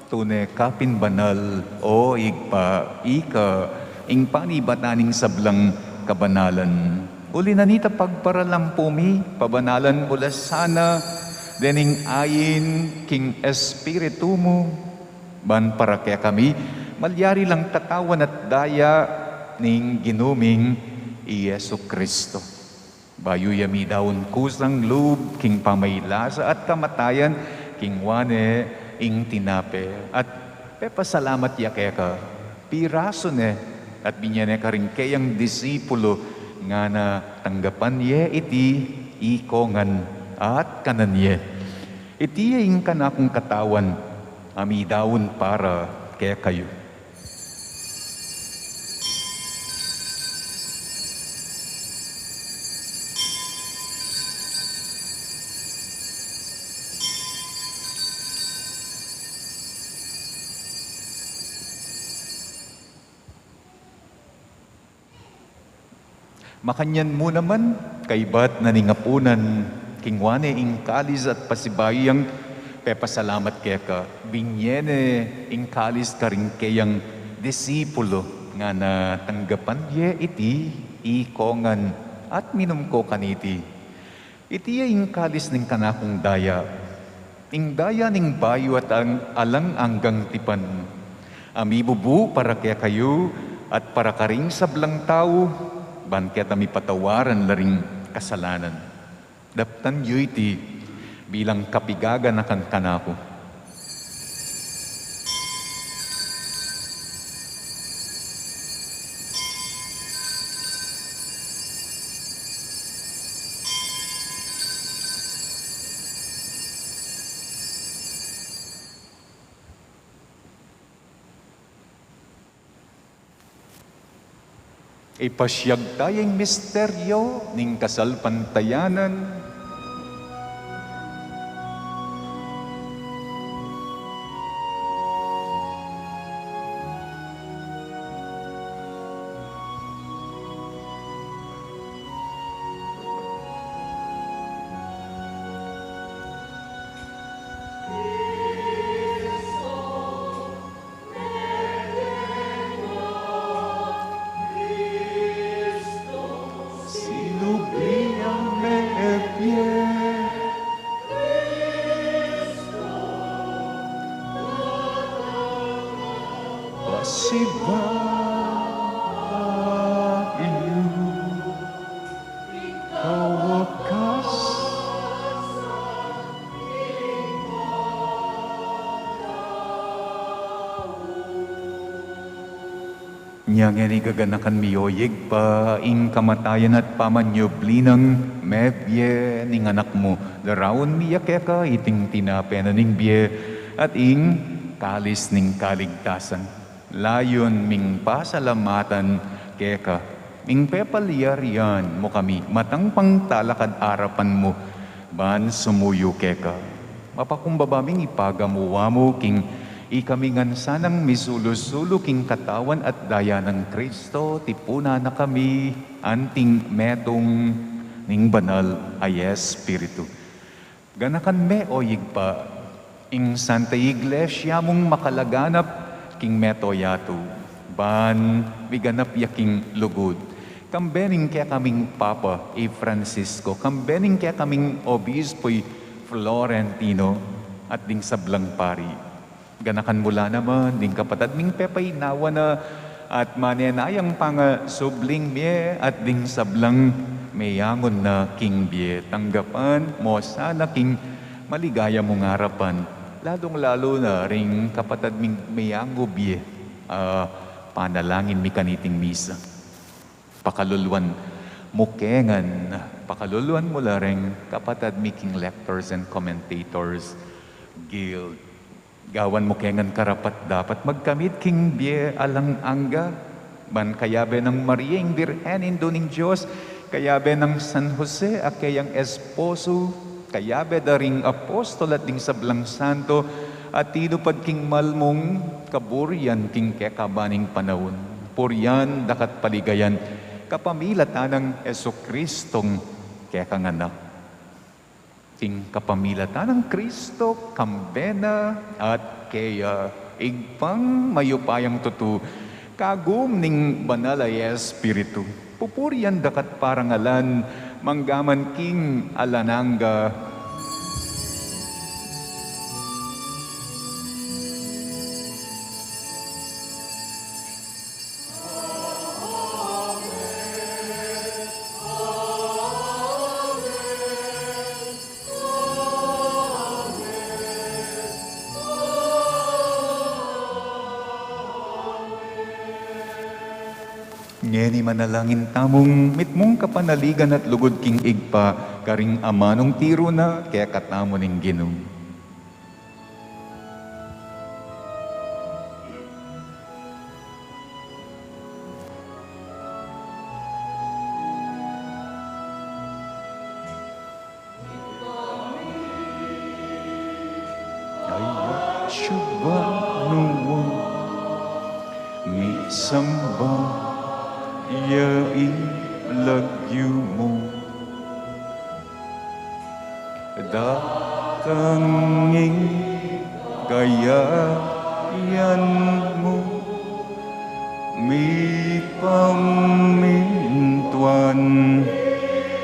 Tune ka pin banal, O Ibpa, ika ing panibatan ning sablang kabanalan. Uli na nita pagparalampu mi, pabanalan mu la sana dening ain king Espiritu mu, ban para kekami malyari lang katawan at daya ning Ginu ming i Jesucristo. Bayu ya midaun kusang lub king pamailasa at kamatayan, kinua ne ing tinape at pepasalamat ya keka, pirasu ne at binye ne karing keyang disipulu, ngana, tanggapan ye iti ikongan at kanan ye. Iti ya ing kanakung katawan a midaun para kekayu. Makanyan mu naman, kaybat na ning apunan, kinua ne ing kalis at pasibayu yang pepasalamat keka, binye ne ing kalis karing keyang disipulu, ngana, tanggapan ye iti ikongan at minum ko kaniti. Iti ya ing kalis ning kanakung daya, ing daya ning bayu at ang alang anggang tipan, a mibubu para kekayu at para karing sablang tau, ban keta mipatawaran la ring kasalanan. Daptan yu iti bilang kapigaganakan kanaku. Ipasiag taya ing misteryo ning kasalpantayanan. Sinubli yang mebie. Pasibayu. Kawakas. Nya ngeni gaganakan mi, o Ibpa, ing kamatayan at pamanyubli nang mebie ning Anak mu. Daraun mi ya keka iting tinape na ning bie at ing kalis ning kaligtasan. Layun ming pasalamatan keka ing pepalyarian mu kami matang pangtalakad arapan mu ban sumuyu keka. Mapakumbaba ming ipagamu wa mu king ikami ngan sanang misulu-sulu king katawan at daya nang Kristo, tipunan na kami anting metung ning Banal a Espiritu. Ganakan me, o Ibpa, ing Santa Iglesia mung makalaganap king mabilug a yatu, ban miganap ya king lugud. Kambe ning kekaming Papa, i Francisco, kambe ning kekaming Obispo, i Florentino, at ding sablang pari. Ganakan mu la naman ding kapatad ming pepaynawa na at manenayang pangasubling mie at ding sablang meyangu na king bie. Tanggapan mu sana king maligaya mung arapan, lalung-lalu na ring kapatad ming meyangu bie, ah, panalangin mi kaniting misa. Pakaluluan mu ke ngan, pakaluluan mu la ring kapatad mi king Lectors and Commentators Guild. Gawan mu ke ngan karapat-dapat magkamit king bie alang angga, ban kayabe nang Maria ing Birhen, Indu ning Dios, kayabe nang San Jose a keyang esposo, kayabe da ring apostol at ding sablang santo a tinupad king mal mung kaburian king kekaban ning panaun, purian daka at paligayan kapamilatan nang Jesucristong kekang Anak. King kapamilatan nang Kristo, kambe na, at keya, Ibpang mayupayang tutu, kagum ning Banal a Espiritu, pupurian daka at parangalan, mangga man king alang angga. Ngeni manalangin tamung mitmung kapanaligan at lugud king Ibpa, karing amanung tiru na kekatamu ning Ginu. Ay, suba nuwa, misamban ya ing lagyu mu. Datang ing kayayan mu, mipamintuan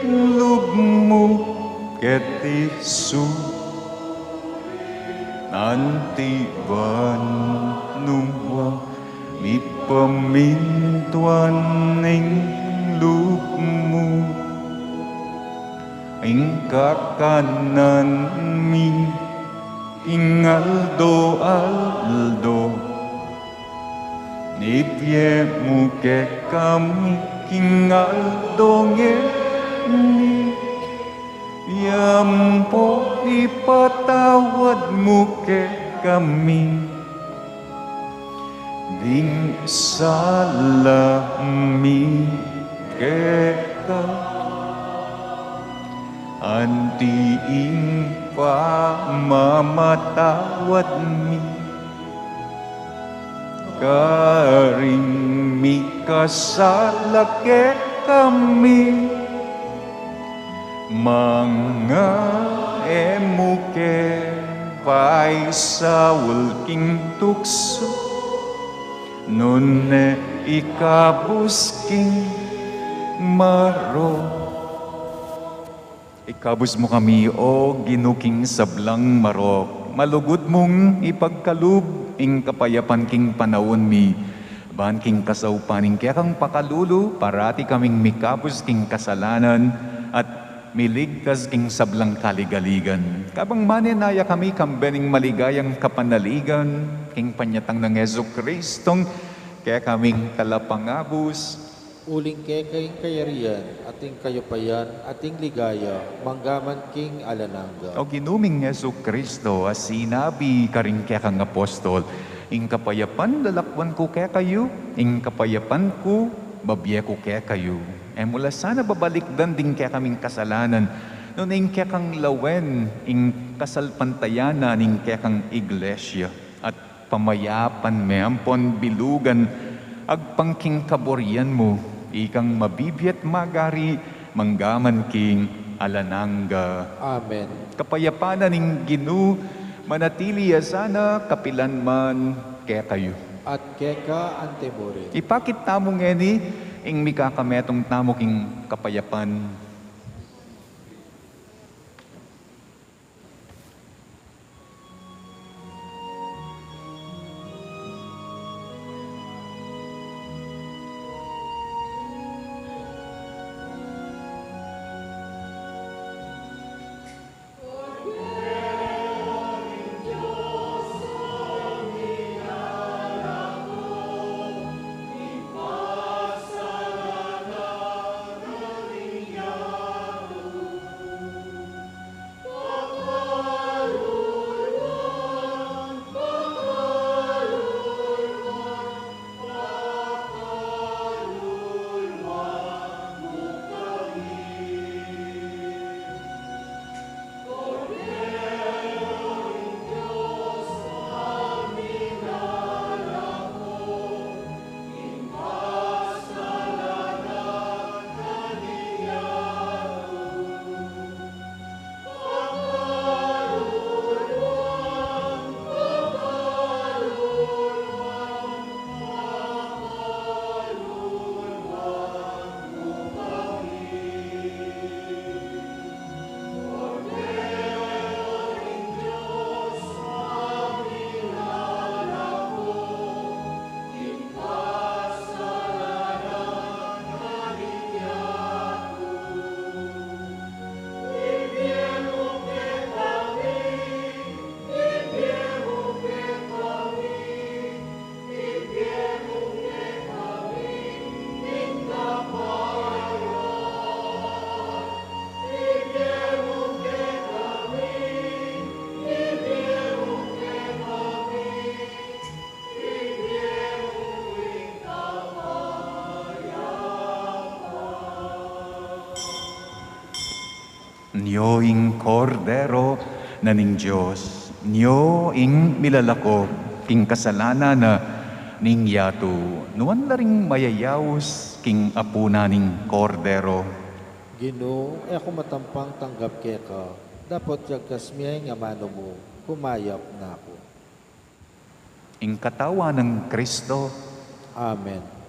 lub mu keti sulip anti banua, mipamintuan ing lub mu. Ing kakanan mi king aldo-aldo, ibie mu kekami king aldo ngeni, ampo ipatawad mu kekami ding sala mi keka, anti ing pamamatawad mi karing mikasala kekami, manga e mu ke paisaul king tuksu, nune ikabus king marok. Ikabus mu kami, O Ginu, king sablang marok. Malugud mung ipagkalub ing kapayapan king panaun mi, ban king kasaupan ning kekang pakalulu, parati kaming mikabus king kasalanan at miligtas king sablang kaligaligan. Kabang manenaya kami kambe ning maligayang kapanaligan king panyatang nang Jesucristong kekaming Talapangabus. Uling keka ing kayarian, at ing kayupayan, at ing ligaya, manggaman king alang angga. O Ginu ming Jesucristo, a sinabi karing kekang apostol, ing kapayapan lalakwan ku kekayu, ing kapayapan ku babie ku kekayu. E mu la sana babalikdan ding kekaming kasalanan, nune ing kekang lawen ing kasalpantayanan ning kekang iglesia at pamayapan me ampon bilugan agpang king kaburian mu, ikang mabibie at magari manggaman king alang angga. Amen. Kapayapan na ning Ginu manatili ya sana kapilan man kekayu. At keka antimurin. Ipakit tamu ngeni ing mikakametung tamu king kapayapan. Nyo ing Kordero na ning Dios, nyo ing milalako king kasalanan na ning yatu. Nuan la ring mayayaus king apunan ning Kordero. Ginu, e ku matampang tanggap keka, dapot jagkas me ing amanu mu, kumayap na ku. Ing katawan nang Kristo. Amen.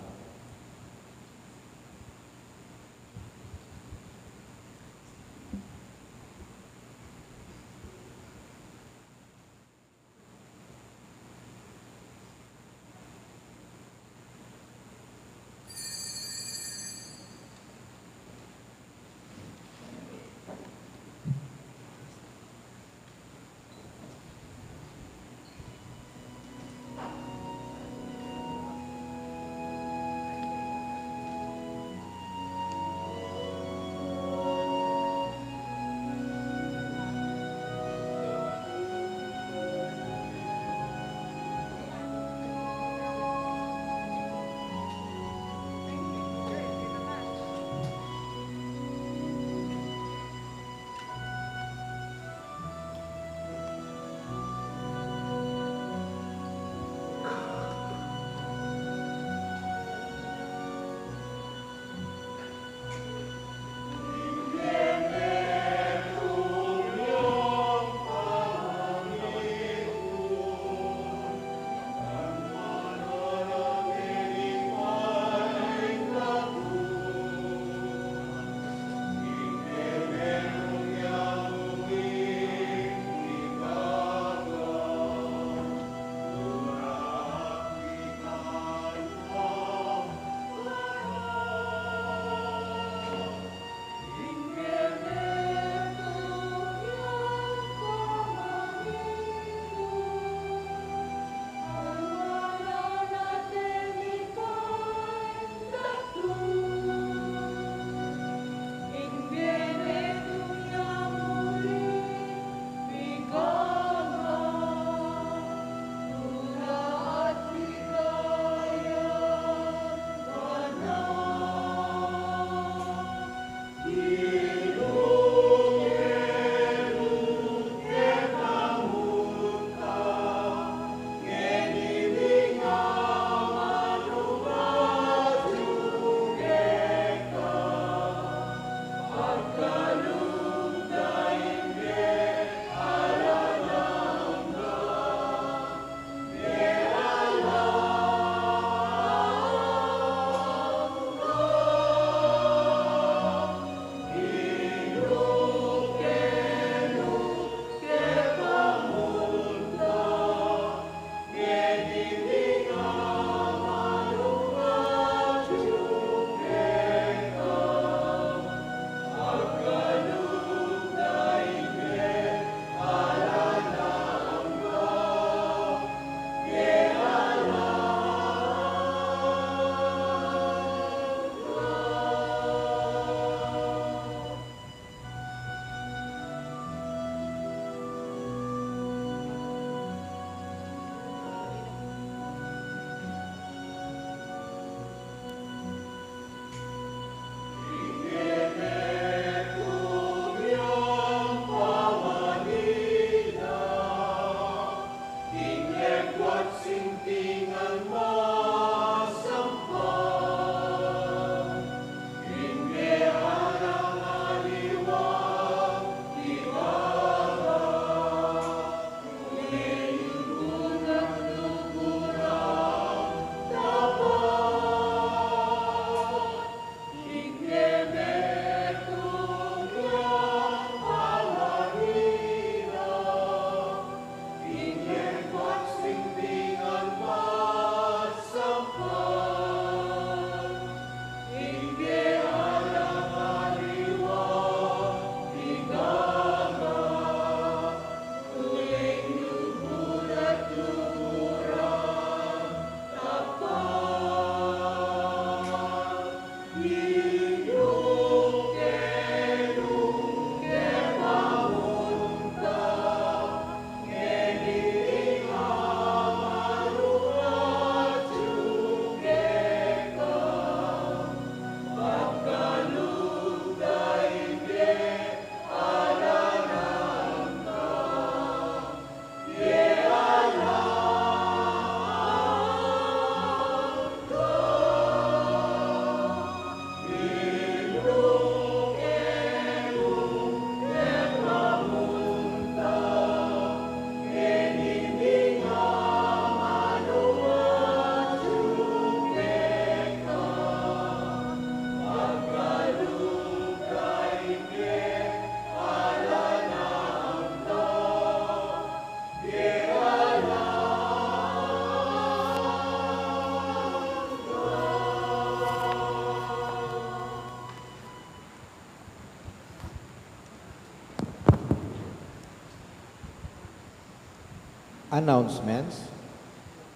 Announcements.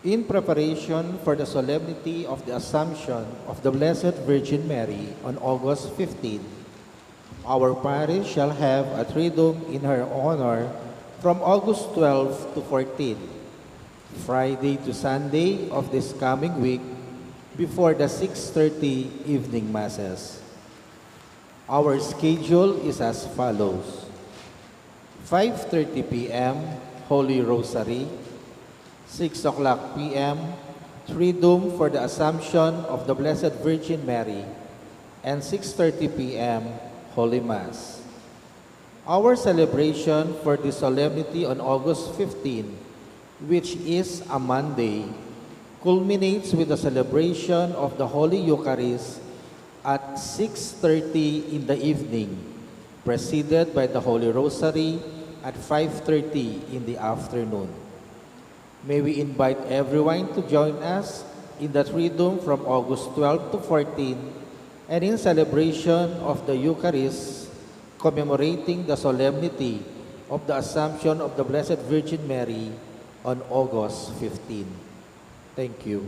In preparation for the solemnity of the Assumption of the Blessed Virgin Mary on August fifteen, our parish shall have a Triduum in her honor from August twelve to fourteen, Friday to Sunday of this coming week, before the six thirty evening masses. Our schedule is as follows. Five thirty p m, Holy Rosary. Six o'clock p m, Triduum for the Assumption of the Blessed Virgin Mary. And six thirty p m, Holy Mass. Our celebration for the solemnity on August fifteen, which is a Monday, culminates with the celebration of the Holy Eucharist at six thirty in the evening, preceded by the Holy Rosary at five thirty in the afternoon. May we invite everyone to join us in the Triduum from August twelve to fourteen, and in celebration of the Eucharist, commemorating the solemnity of the Assumption of the Blessed Virgin Mary on August fifteen. Thank you.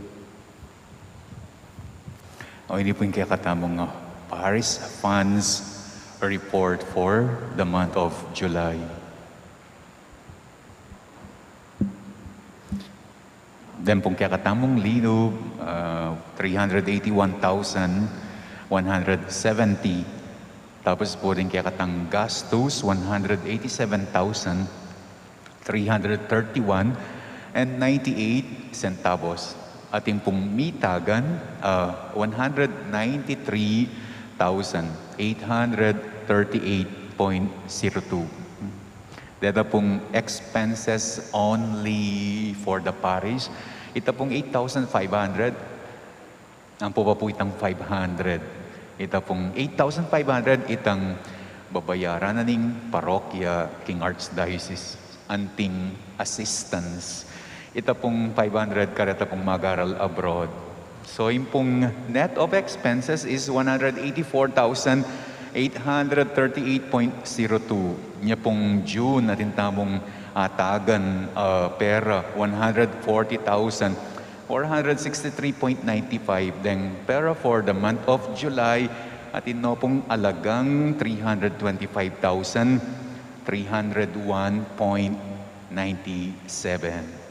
O, ini pu ing kekatamung, uh, Parish Funds Report for the month of July. Then pung kekatamung linub, uh, three hundred eighty-one thousand one hundred seventy. Tapos pu rin kekatang gastus, one hundred eighty-seven thousand three hundred thirty-one and ninety-eight centavos. Atin pung mitagan, uh, one hundred ninety-three thousand eight hundred thirty-eight point zero two. Deta pung expenses only for the parish, ita pung eight thousand five hundred. Ampo pa pu itang five hundred. Ita pung eight thousand five hundred, itang babayaran na ning parokya king Archdiocese, anting assistance. Ita pung five hundred kareta pung mag-aral abroad. So, ing pung net of expenses is one hundred eighty-four thousand eight hundred thirty-eight point zero two. Nya pung June, atin tamung atagan, ah, pera, one hundred forty thousand four hundred sixty-three point ninety-five. Deng pera for the month of July, atin no pung alagang three hundred twenty-five thousand three hundred one point ninety-seven.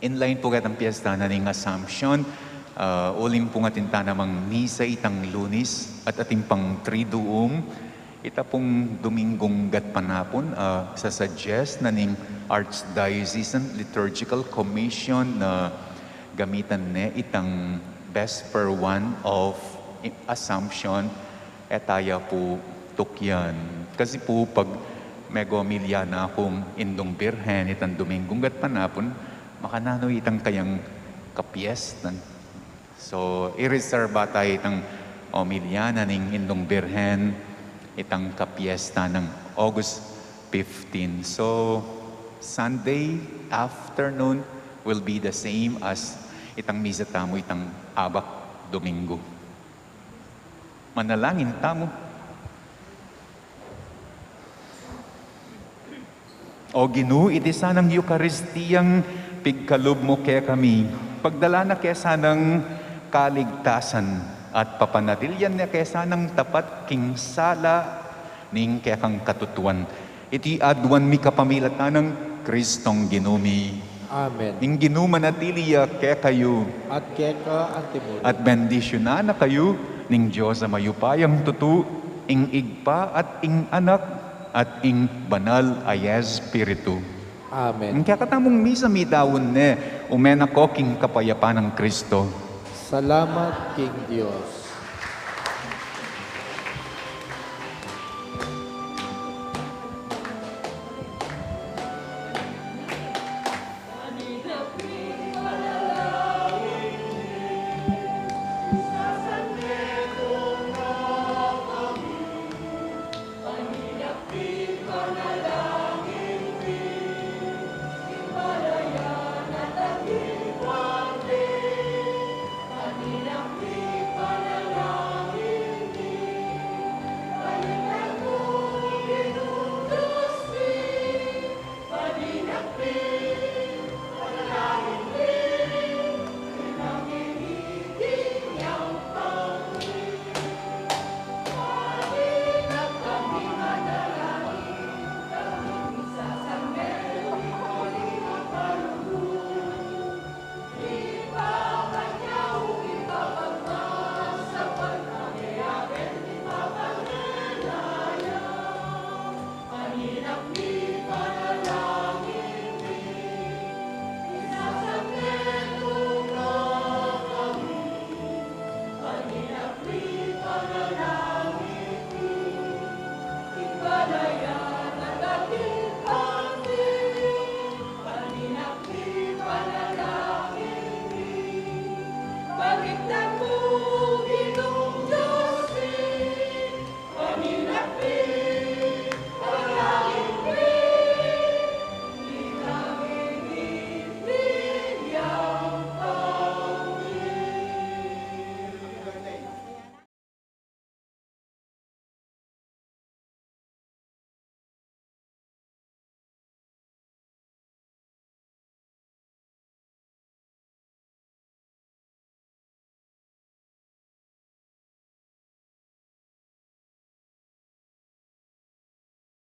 In line pu ketang piesta na ning Assumption, ah, uling pung atin ta namang misa itang Lunis at atin pang Triduum, ita pung Dominggung gatpanapun, ah, sasuggest na ning Archdiocesan Liturgical Commission na gamitan ne itang Vesper one of Assumption, e taya pu tukyan. Kasi pu pag megomilya na kung Indung Birhen itang Dominggung gatpanapun, makananu itang kayang kapiestan. So, ireserba ta itang omilya na ning Indung Birhen, itang kapiesta nang August fifteen. So, Sunday afternoon will be the same as itang misa tamu itang abak Domingo. Manalangin tamu. O Ginu, iti sanang Eukaristiyang pigkalub mu kekami, pagdala na ke sanang kaligtasan at papanatilian na ke sanang tapat king sala ning kekang katutuan. Iti aduan mi kapamilatan nang Kristong Ginu mi. Amen. Ing Ginu manatili ya kekayu. At keka antimurin. At bendisyunan na kayu ning Dios a mayupayang tutu, ing Ibpa at ing Anak at ing Banal a Espiritu. Amen. Ing kekatamung misa midaun ne, ume na ko king kapayapan nang Kristo. Salamat king Dios.